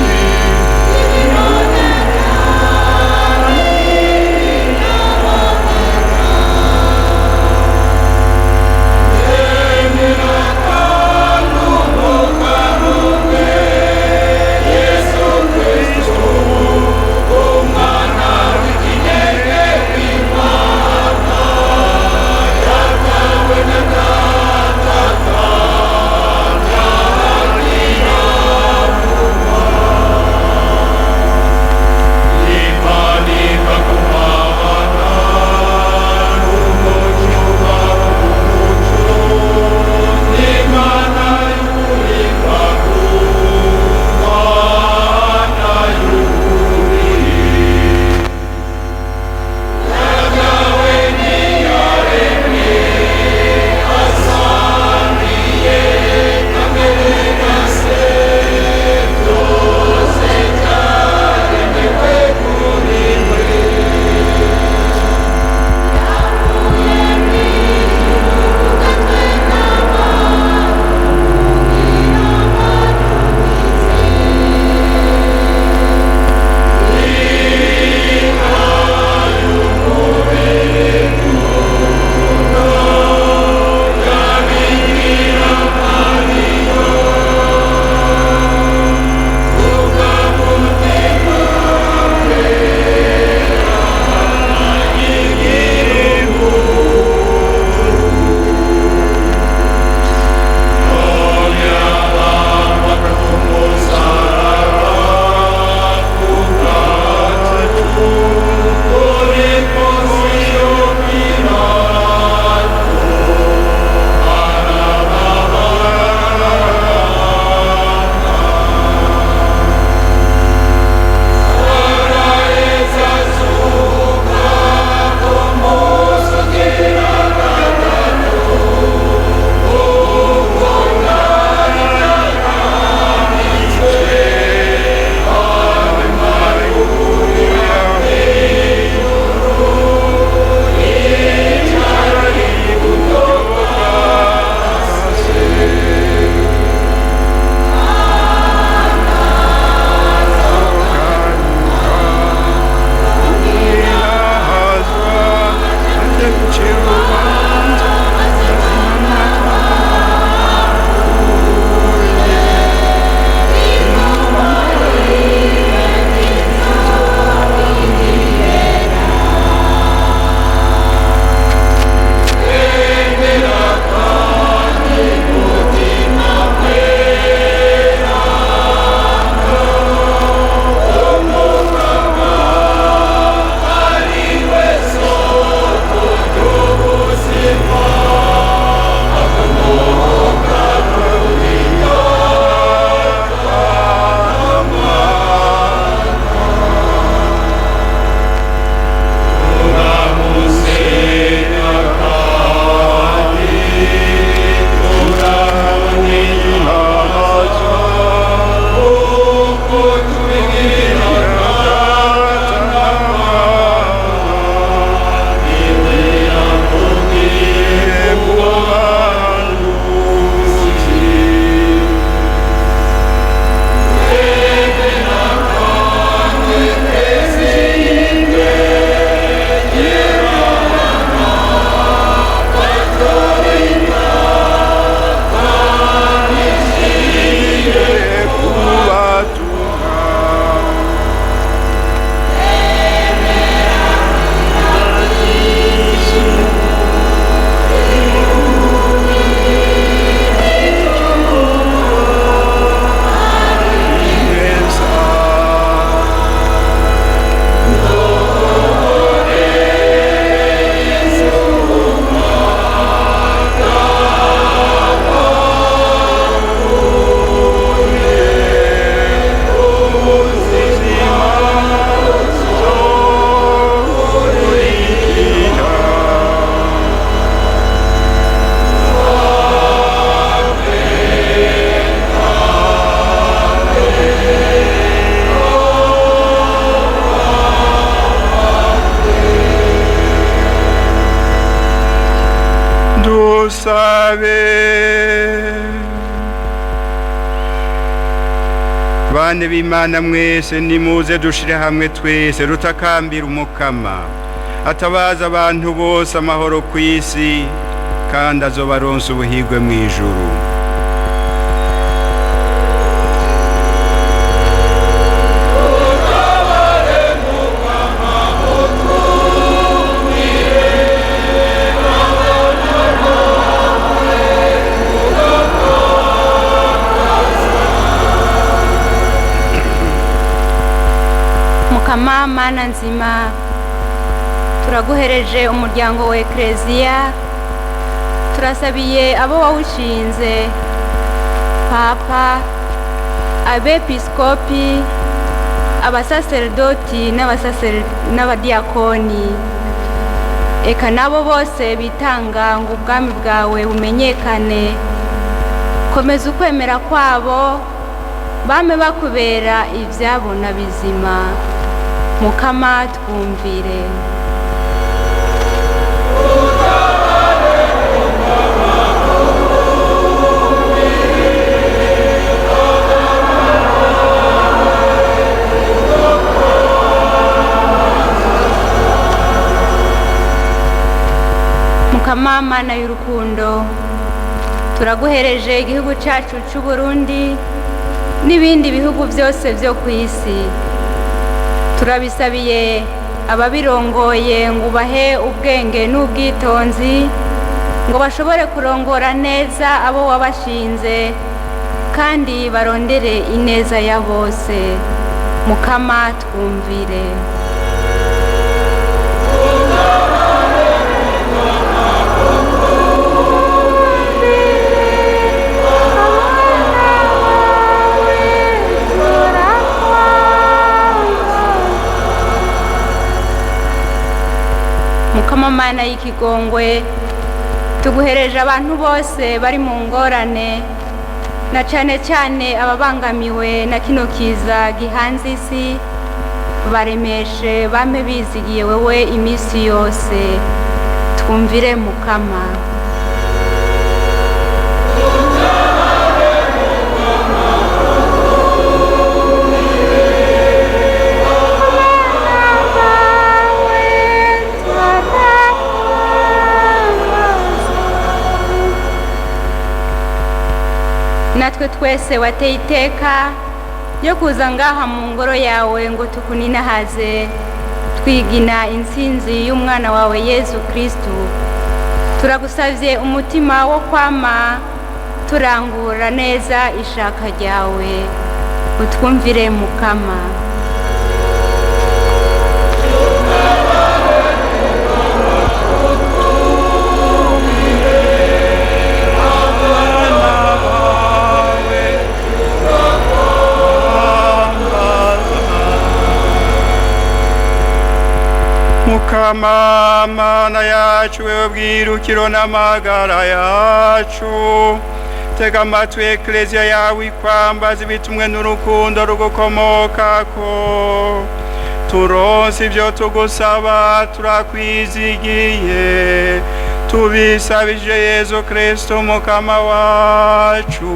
Dusabe. Bane b'Imana mwese, nimuze dushire hamwe twese rutakambira Umukama atabaza abantu bose amahoro ku isi, kandi azobaronsa ubuhigwe mu ijuru. Mukama Mana nzima, turaguhereje umuryango wa Ekleziya, turasabiye abo wawushinze, Papa, abepiskopi, abasaserdoti n'abadiyakoni, eka nabo bose bitanga ngo ubwami bwawe bumenyekane. Komeza ukwemera kwabo, bame bakubera ibyabona bizima. Mukama twumvire. Mukama Mana y'urukundo, turaguhereje igihugu cyacu cy'u Burundi n'ibindi bihugu byose byo ku isi. Turabisabiye ababirongoye ngo ubahe ubwenge n'ubwitonzi, ngo bashobore kurongora neza abo wabashinze, kandi barondere ineza ya bose. Mukama twumvire. Mukama Mana y'ikigongwe, tuguhereje abantu bose bari mu ngorane, na cyane cyane ababangamiwe na kino kiza gihanze isi. Baremeshe bame bizigiye wewe iminsi yose. Twumvire Mukama. Natwe twese wateye iteka ryo kuza ngaha mu ngoro yawe ngo tukuninahaze, twigina intsinzi y'umwana wawe Yezu Kristu. Turagusabye umutima wo kwama turangura neza ishaka ryawe. Utwumvire Mukama. Mukama Mana yacu, wewe bwirukiro n'amagara yacu, tega amatwi Ekleziya yawe ikwambaza ibitumwe n'urukundo rugukomokako. Turonse ibyo tugusaba turakwizigiye, tubisabije Yezu Kristo Mukama wacu.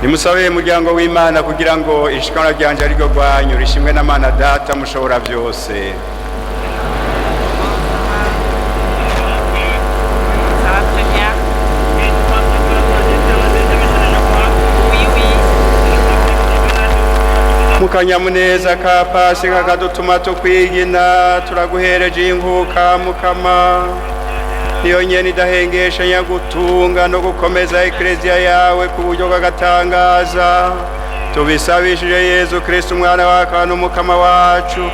Nimusabe muryango w'Imana kugira ngo ishikanwa ryanje ariryo rwanyu rishimwe n'Imana Data mushobora byose. Ça va très bien. Oui, oui. Mukanyamuneza ka Pasika kadutuma tukwigina, turaguhereje inkuka Mukama, niyo nyene idahengesha nyagutunga no gukomeza ekleziya yawe ku buryo bw'agatangaza. Tubisabishije Yezu Kristo umwana wa n'umukama wacu,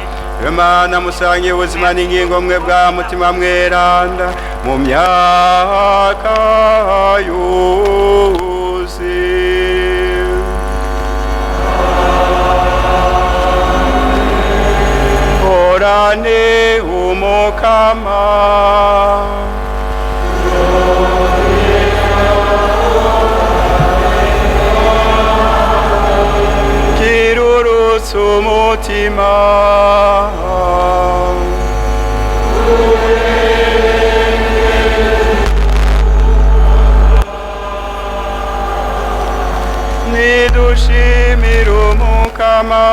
Imana musangiye ubuzima n'ingingo mwe bwa mutima mweranda mu myaka yose. Horane umukama. Kirurutse umutima. Nidushimire umukama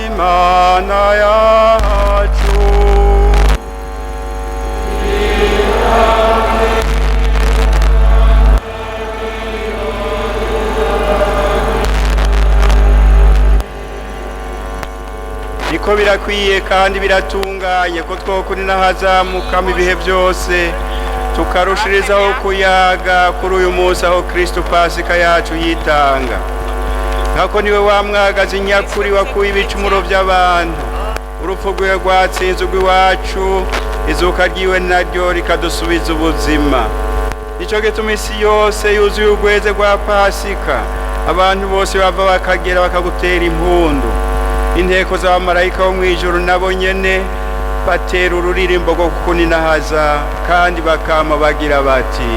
Imana yacu. Niko birakwiye kandi biratunganye ko twokuri n'ahazamukama ibihe byose, tukarushirizaho kuyaga kuri uyu munsi aho Kristo Pasika yacu yitanga. Nkako niwe wa mwagazi nyakuri wakuye ibicumuro by'abantu, urupfu rwiwe rwatsinze urw'iwacu, izuka ryiwe naryo rikadusubiza ubuzima. Nico gituma isi yose yuzuye urweze rwa Pasika, abantu bose bava bakagera bakagutera impundu. Inteko z'abamarayika bo mw'ijuru nabo nyene batera ururirimbo rwo kukuninahaza, kandi bakama bagira bati: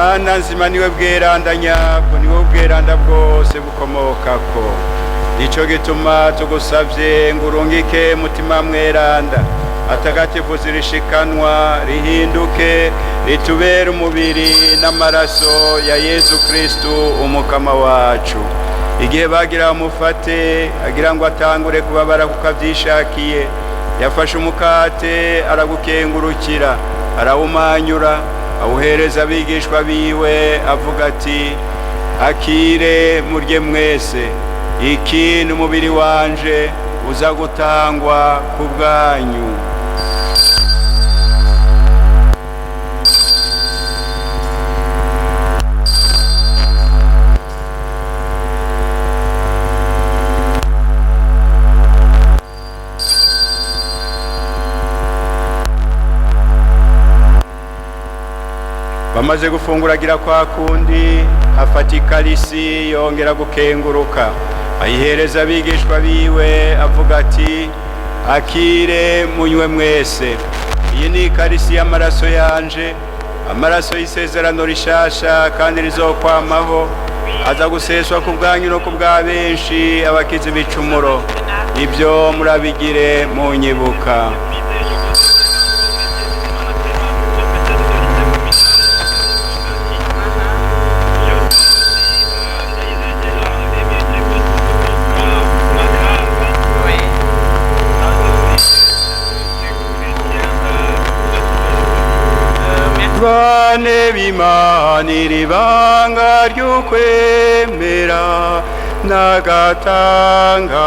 Mana nzima, niwe bweranda nyabwo, niwe bweranda bwose bukomokako. Nico gituma tugusavye ngo urungike Mutima Mweranda atagatifuza irishikanwa, rihinduke ritubere umubiri n'amaraso ya Yezu Kristu Umukama wacu. Igihe bagira bamufate agira ngo atangure kubabara kuko avyishakiye, yafashe umukate, aragukengurukira, arawumanyura, awuhereza abigishwa biwe, avuga ati: "Akire murye mwese, iki ni umubiri wanje uza gutangwa ku bwanyu." Bamaze gufunguragira kwa kundi, afata ikarisi, yongera gukenguruka, ayihereza abigishwa biwe, avuga ati: "Akire munywe mwese, iyi ni ikarisi y'amaraso yanje, amaraso y'isezerano rishasha kandi rizokwamaho, aza guseswa ku bwanyu no ku bwa benshi abakiza ibicumuro. Ibyo murabigire munyibuka." Oui. Merci. Bane b'Imana, iri banga ry'ukwemera n'agatangaza.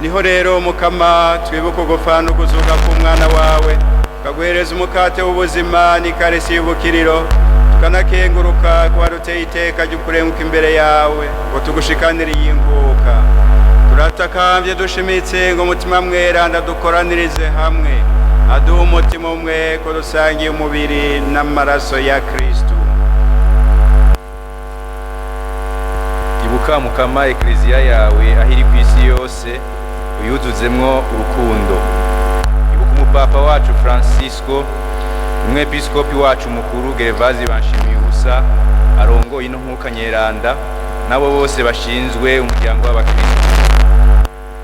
Niho rero, Mukama, twibuka ugupfa no kuzuka k'umwana wawe, tukaguhereza umukate w'ubuzima n'ikarisi y'ubukiriro, tukanakenguruka ko waruteye iteka ry'ukurenguka imbere yawe ngo tugushikanire iyi nkuka. Turatakambye dushimitse ngo Umutima Mweranda dukoranirize hamwe, aduhe umutima umwe ko dusangiye umubiri n'amaraso ya Kristu. Ibuka, Mukama, Ekleziya yawe aho iri ku isi yose, uyuzuzemwo urukundo. Ibuka umupapa wacu Francisco, umwepiskopi wacu mukuru Gerevazi Banshimiyubusa arongoye ino nkuka nyeranda, n'abo bose bashinzwe umuryango w'abakristo.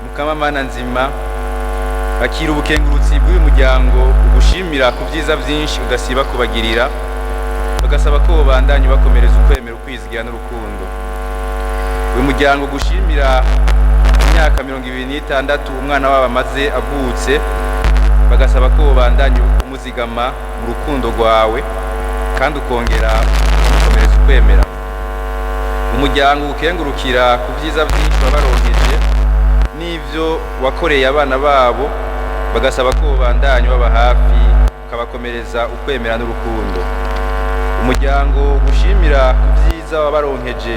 Mukama Mana nzima, akira ubukengurutsi bw'uyu muryango ugushimira ku byiza byinshi udasiba kubagirira, bagasaba ko bobandanya bakomereza ukwemera, ukwizigira n'urukundo. Uyu muryango gushimira imyaka 26 umwana wabo amaze avutse, bagasaba ko bobandanya umuzigama mu rukundo rwawe kandi ukongera ukamukomereza ukwemera. Umuryango ukengurukira ku byiza byinshi wabaronkeje n'ibyo wakoreye abana babo, bagasaba ko bobandanya baba hafi, ukabakomereza ukwemera n'urukundo. Umuryango gushimira ku byiza wabaronkeje,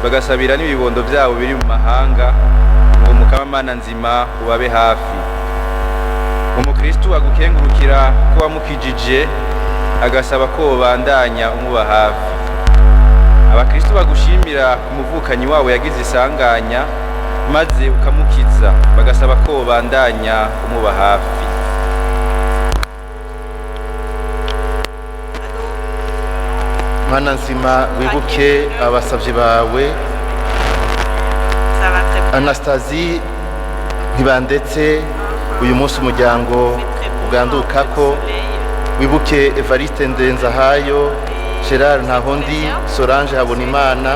bagasabira n'ibibondo byabo biri mu mahanga ngo Mukama Mana nzima ubabe hafi. Umukristu agukengurukira ko wamukijije, agasaba ko wobandanya umuba hafi. Abakristu bagushimira ku muvukanyi wabo yagize isanganya maze ukamukiza, bagasaba ko wobandanya umuba hafi. Mana nzima, wibuke abasabyi bawe: Ça va très bien. Anastasi Ntibandetse, uyu munsi umuryango uganduka ko. Wibuke Evariste Ndenzahayo, Gerard Ntahondi, Solange Habonimana,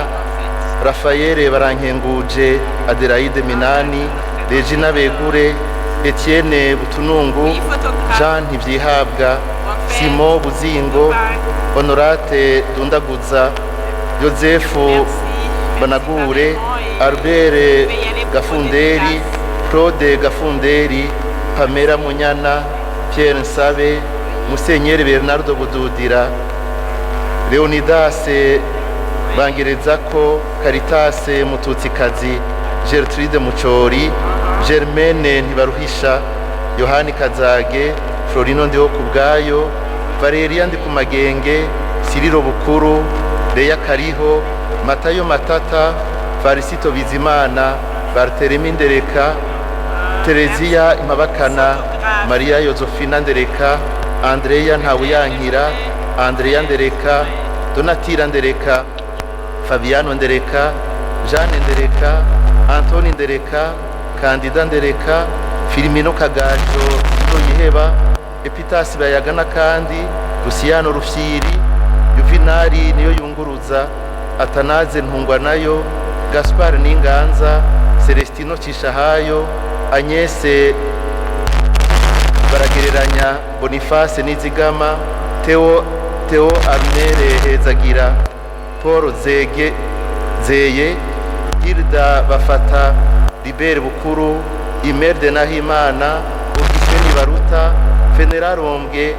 Rafael Barankenguje, Adelaide Minani, Regina Begure, Etienne Butunungu, Jean Ntivyihabwa, Simon Buzingo, Honorate Dundaguza, Yozefu Banagure, Albert Gafunderi, Claude Gafunderi, Pamela Munyana, Pierre Nsabe, Musenyeri Bernardo Bududira, Leonidas Bangerezako, Caritas Mututsikazi, Gertrude Mucori, Germaine Ntibaruhisha, Yohani Kazage, Florino Ndihokubwayo, Valeria Ndikumagenge, Siriro Bukuru, Leya Kariho, Matayo Matata, Varisito Bizimana, Barthelemy Ndereka, Tereziya Impabakana, Maria Yozofina Ndereka, Andreya Ntawuyankira, Andreya Ndereka, Donatira Ndereka, Fabiano Ndereka, Jeanne Ndereka, Antoni Ndereka, Kandida Ndereka, Filimino Kagajo Ndoyiheba, Epitasi Bayagana kandi, Luciano Rufyiri, Juvinali niyo yunguruza, Atanaze Ntungwanayo, Gaspar Ninganza, Celestino Cishahayo, Agnese Baragereranya, Boniface Nizigama, Theo Armere Hezagira, Paul Zege Zeye, Hilda Bafata, Libert Bukuru, Imerde Nahimana, Augustin Baruta, Fenera Rombwe,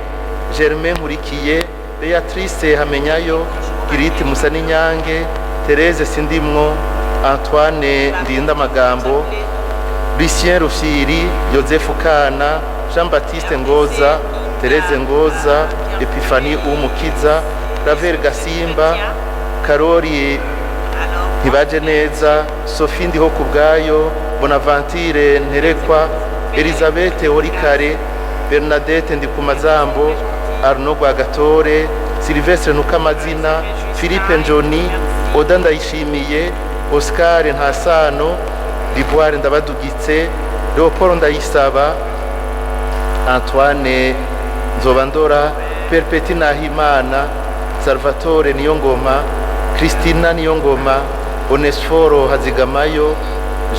Germain Nkurikiye, Beatrice Hamenyayo, Giriti Musaninyange, Therese Sindimwo, Antoine Ndindamagambo, Lucien Rufyiri, Joseph Kana, Jean Baptiste Ngoza, Therese Ngoza, Epiphanie Umukiza, Claver Gasimba, Karori Ntibaje neza, Sophie Ndihokubwayo, Bonaventure Nterekwa, Elizabeth Orikare, Bernadette Ndikumazambo, Arnaud Rwagatore, Sylvestre Ntukamazina, Philippe Njoni, Oda Ndayishimiye, Oscar Ntasano, Liboire Ndabadugitse, Leopold Ndayisaba, Antoine Nzobandora, Perpeti Nahimana, Salvatore Niyongoma, Christina Niyongoma, Onesforo Hazigamayo,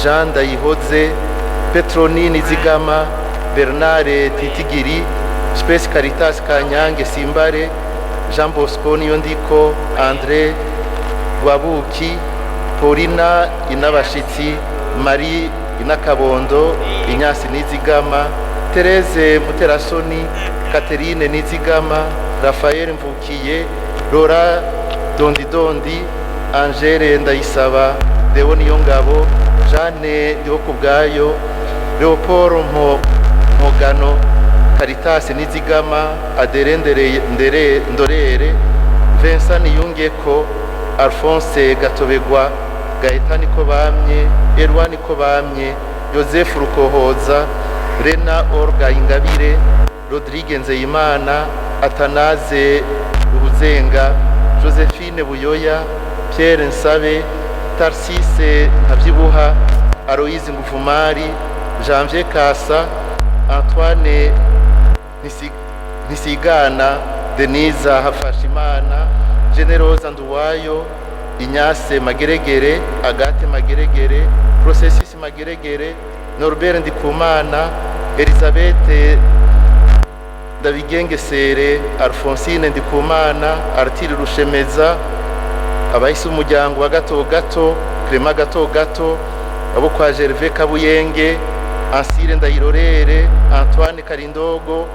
Jean Ndayihoze, Petroni Nizigama, Bernard Titigiri, Space Caritas Kanyange Simbare, Jean Bosco Niyondiko, André Rwabuki, Paulina Inabashitsi, Marie Inakabondo, Inyasi Nizigama, Therese Muterasoni, Catherine Nizigama, Raphael Mvukiye, Laura Dondidondi, Angele Ndayisaba, Deo Niyongabo, Jeanne Ndihokubwayo, Leopold Mpogano, Caritas Nizigama, Adere Ndorere, Vincent Niyungeko, Alphonse Gatobegwa, Gaetani Kobamye, Erwani Kobamye, Joseph Rukohoza, Rena Orga Ingabire, Rodrigue Nzeyimana, Atanaze Ruzenga, Josephine Buyoya, Pierre Nsabe, Tarsise Ntabyibuha, Aloise Nguvumari, Janvier Kasa, Antoine Ntisigana, Denise Hafashimana, Generosa Nduwayo, Inyase Mageregere, Agate Mageregere, Processus Mageregere, Norbert Ndikumana, Elizabeth Ndabigengesere, Alphonsine Ndikumana, Arthur Rushemeza, abahise umuryango wa Gato Gato, Clement Gato Gato, abo kwa Gervais Kabuyenge, Ansire Ndayirorere, Antoine Karindogo,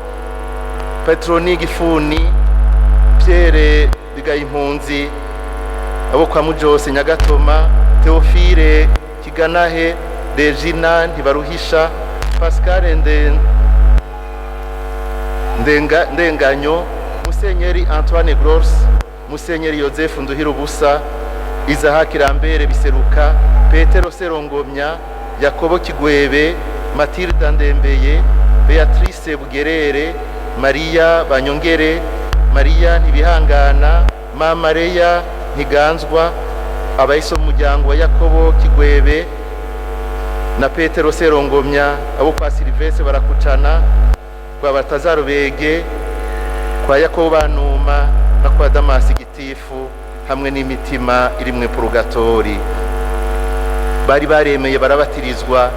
Petroni Gifuni, Pierre Bigayimpunzi, abo kwa Mujose Nyagatoma, Theophile Kiganahe, Regina Ntibaruhisha, Pascal Ndenganyo, Musenyeri Antoine Gross, Musenyeri Joseph Nduhirubusa, Isaac Lambert Biseruka, Petero Serongomya, Yakobo Kigwebe, Matilda Ndembeye, Beatrice Bugerere, Maria Banyongere, Maria Ntibihangana, Mama Leya Ntiganzwa, abahise umuryango wa Yakobo Kigwebe na Petero Serongomya, abo kwa Silvestre Barakucana, kwa Batazarubege, kwa Yakobo Banuma na kwa Damasi Gitifu, hamwe n'imitima iri mu purugatori. Bari baremeye barabatirizwa,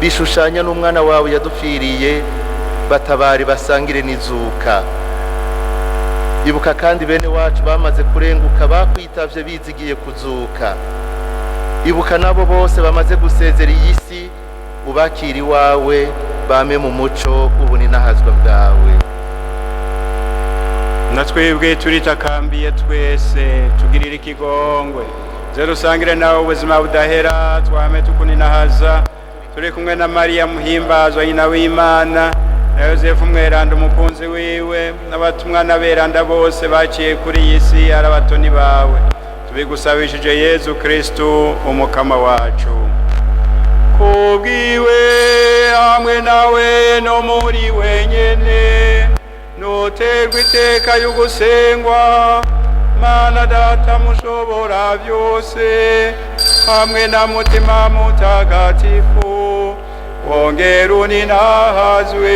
bishushanya n'umwana wawe yadupfiriye, batabare basangire n'izuka. Ibuka kandi bene wacu bamaze kurenguka, bakwitavye bizigiye kuzuka. Ibuka nabo bose bamaze gusezera iyi si, ubakira iwawe, bame mu muco ubuninahazwa bwawe. Na twebwe turitakambiye twese, tugirire ikigongwe, ze rusangire nawe ubuzima budahera, twame tukuninahaza turi kumwe na Mariya muhimbazwa nyina w'Imana, na Yosefu mweranda umukunzi wiwe, n'abatumwa n'aberanda bose baciye kuri iyi si ari abatoni bawe. Tubigusabishije Yezu Kristu umukama wacu. Kubwiwe hamwe nawe no muri wenyene, nuterwa iteka y'ugusengwa, Mana Data mushobora byose, hamwe na Mutima Mutagatifu, wongera uninahazwe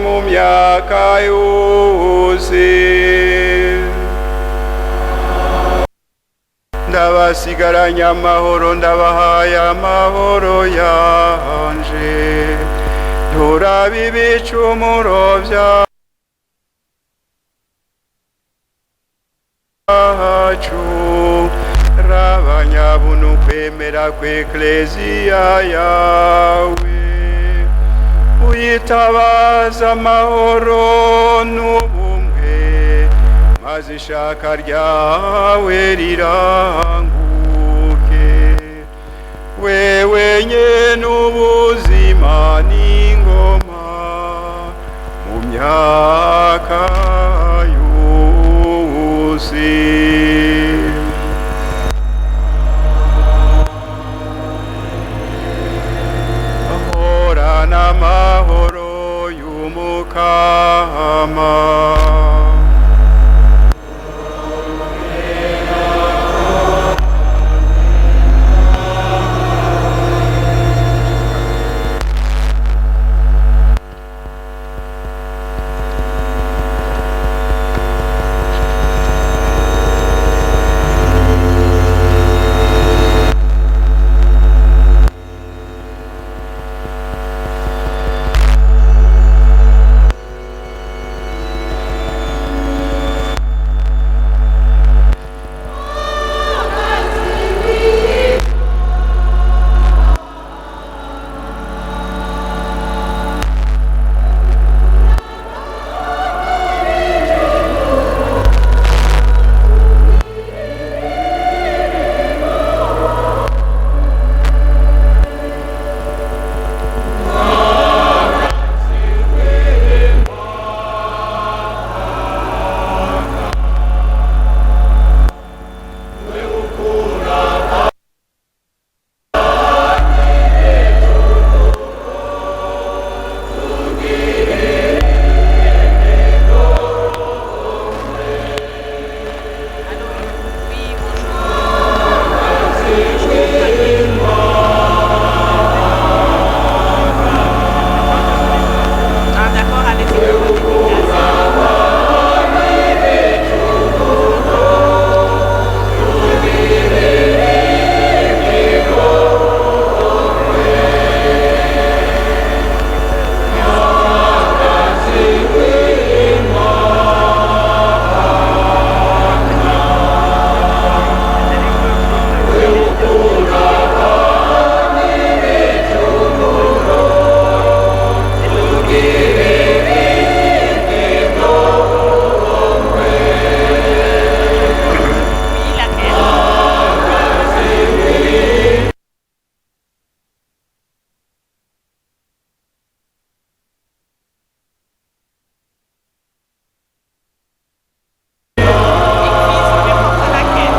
mu myaka yose. Ndabasigaranye amahoro, ndabahaye amahoro yanje, nturabe ibicumuro byacu, rabanyabunu kwemera kw'Ekleziya yawe, uyitabaza amahoro n'ubumwe, maze ishaka ryawe riranguke. Wewe nyene ubuzima n'ingoma mu myaka yose. Ahorana amahoro y'Umukama. Ah, d'accord, allez-y pour la dédicace. Oui, laquelle? Big Fizz, n'importe laquelle.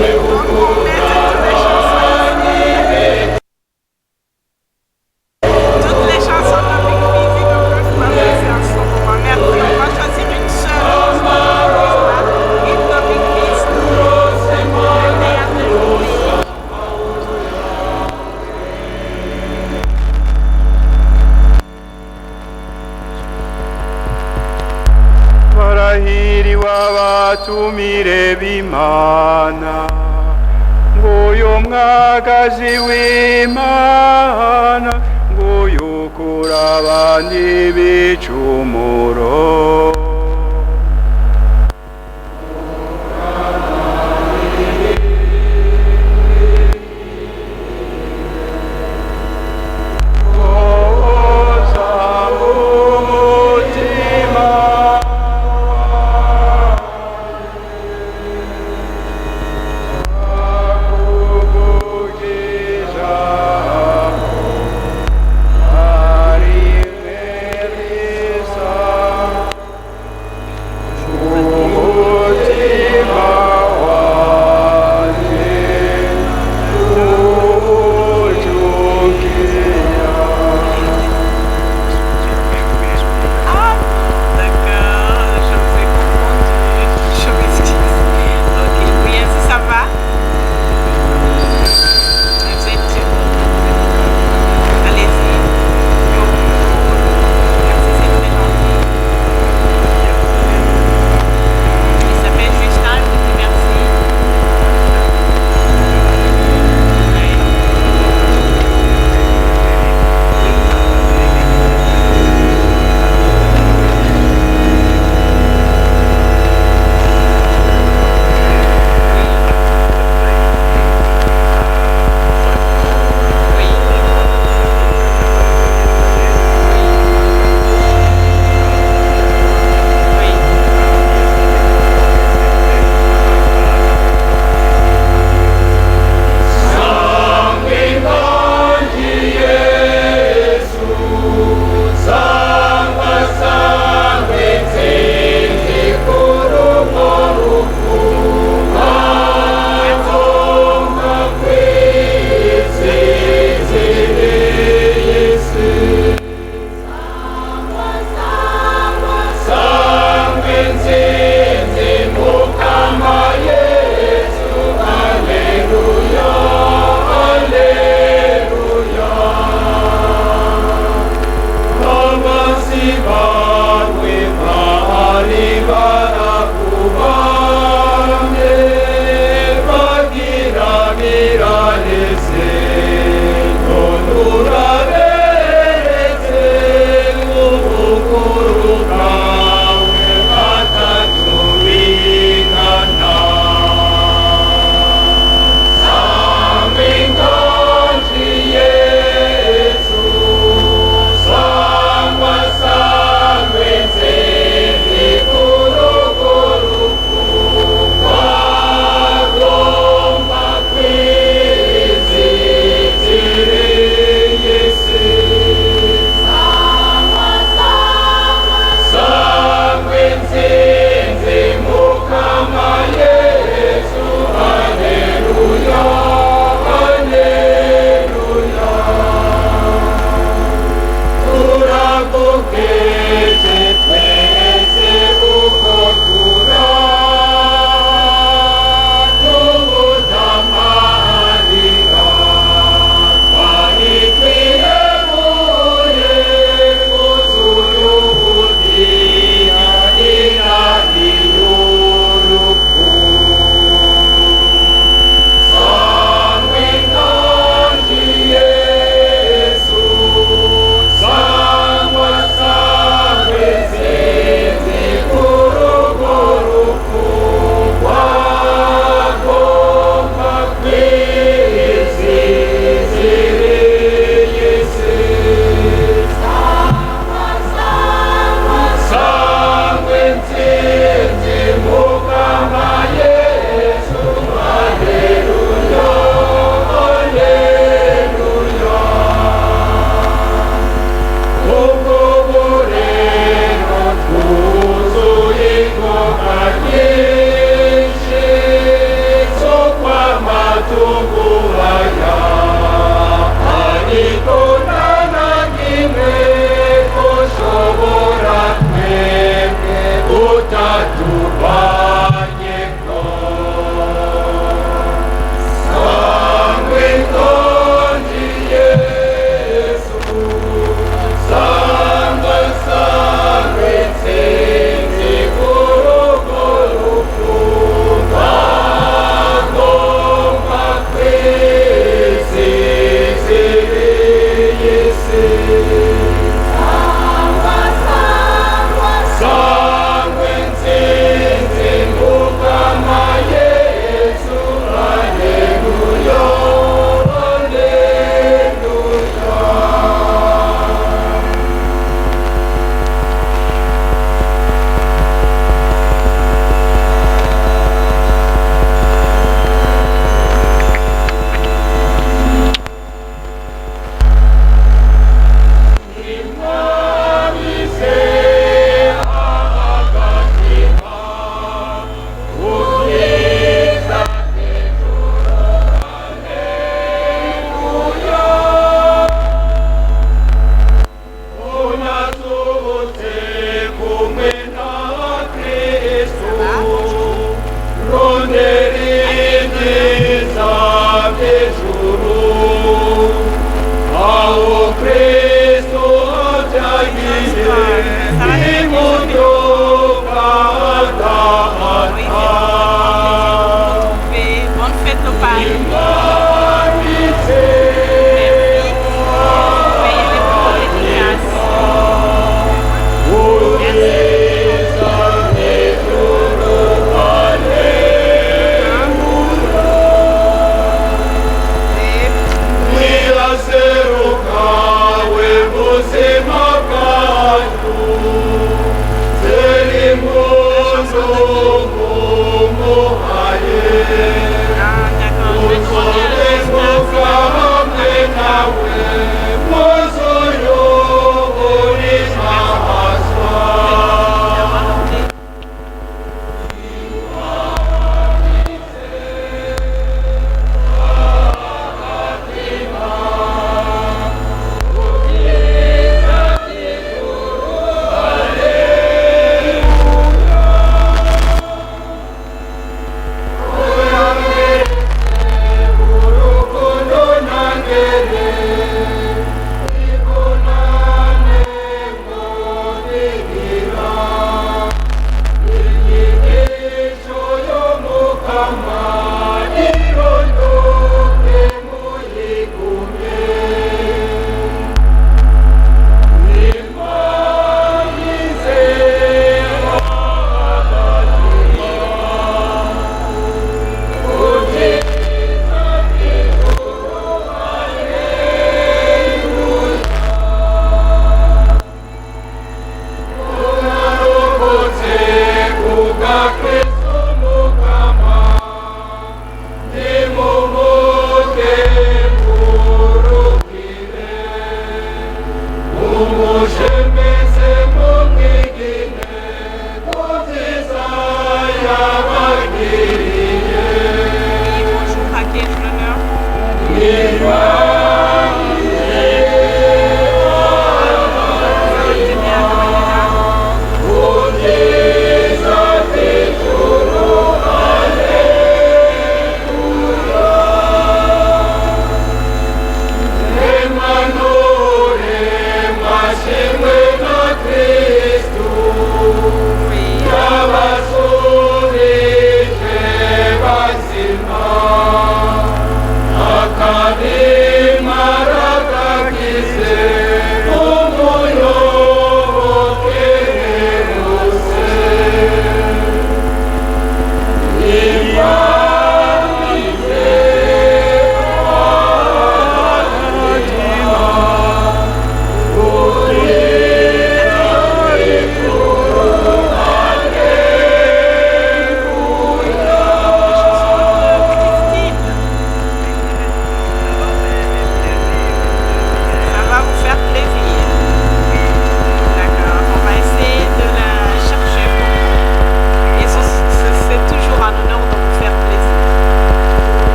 Donc, on met toutes les chansons. Toutes les chansons de Big Fizz, ils ne peuvent pas passer en ce moment. Merci. On va choisir une seule. Une de Big Fizz. Le théâtre de Barahiriwe abatumire b'Imana, nguyu mwagazi w'Imana, nguyu ukura abandi ibicumuro.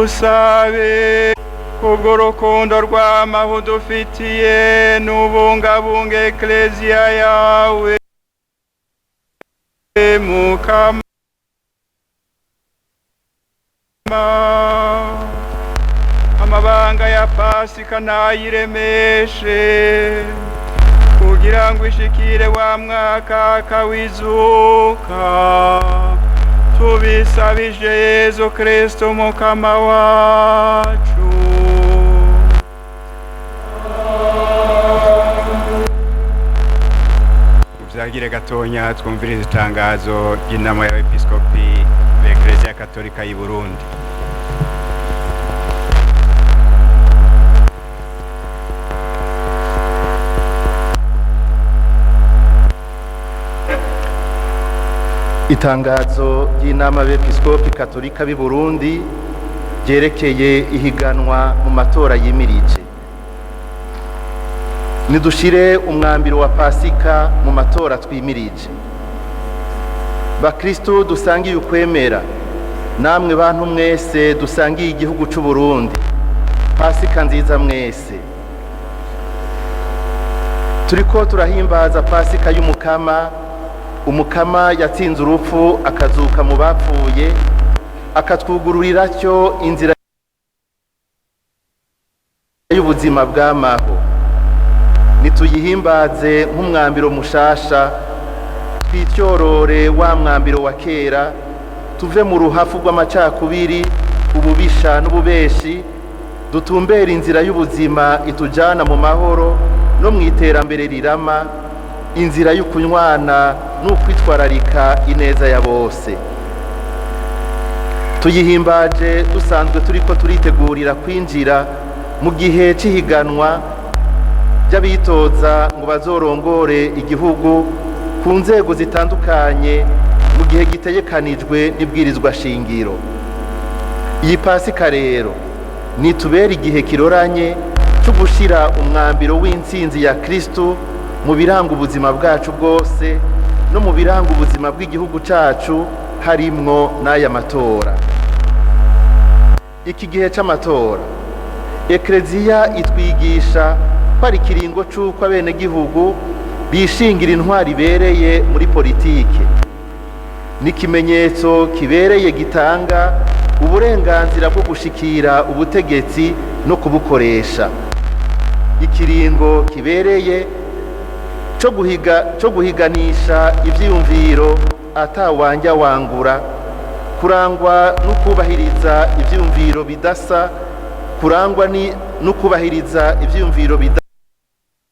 Dusabe kubw'urukundo rw'amaho dufitiye n'ubungabunga ekleziya yawe mukama. Amabanga ya Pasika nayiremeshe kugira ngo ishikire wa mwaka kawizuka, tubisabije Yezu Kristo mukama wacu. Muvyagire gatonya twumvirize itangazo ry'inama y'abepiskopi b'Ekleziya Katolika y'i Burundi. Itangazo ry'inama y'Abepiskopi Katolika b'i Burundi ryerekeye ihiganwa mu matora yimirije. Nidushire umwambiro wa Pasika mu matora twimirije. Bakristo dusangiye ukwemera, Namwe bantu mwese dusangiye igihugu c'u Burundi, Pasika nziza mwese. Turiko turahimbaza Pasika y'Umukama, Umukama yatsinze urupfu akazuka mu bapfuye, akatwugururira cyo inzira y'ubuzima bw'amaho. Nituyihimbaze nk'umwambiro mushasha, twityorore wa mwambiro wa kera, tuve mu ruhafu rw'amacakubiri, ububisha n'ububeshi, dutumbere inzira y'ubuzima itujana mu mahoro no mu iterambere rirama, inzira y'ukunywana n'ukwitwararika ineza ya bose. Tuyihimbaje dusanzwe turiko turitegurira kwinjira mu gihe cy'ihiganwa ry'abitoza ngo bazorongore igihugu ku nzego zitandukanye mu gihe gitegekanijwe n'ibwirizwa shingiro. Iyi Pasika rero nitubera igihe kiroranye cyo gushira umwambiro w'intsinzi ya Kristu mu biranga ubuzima bwacu bwose no mu biranga ubuzima bw'igihugu cacu, harimwo n'aya matora. Iki gihe c'amatora, Ekleziya itwigisha ko ari ikiringo c'uko abenegihugu bishingira intwari ibereye muri politike. Ni ikimenyetso kibereye gitanga uburenganzira bwo gushikira ubutegetsi no kubukoresha, ikiringo kibereye cyo guhiganisha ivyiyumviro atawanja wangura, kurangwa no kubahiriza ivyiyumviro bidasa, kurangwa ni no kubahiriza ivyiyumviro bidasa.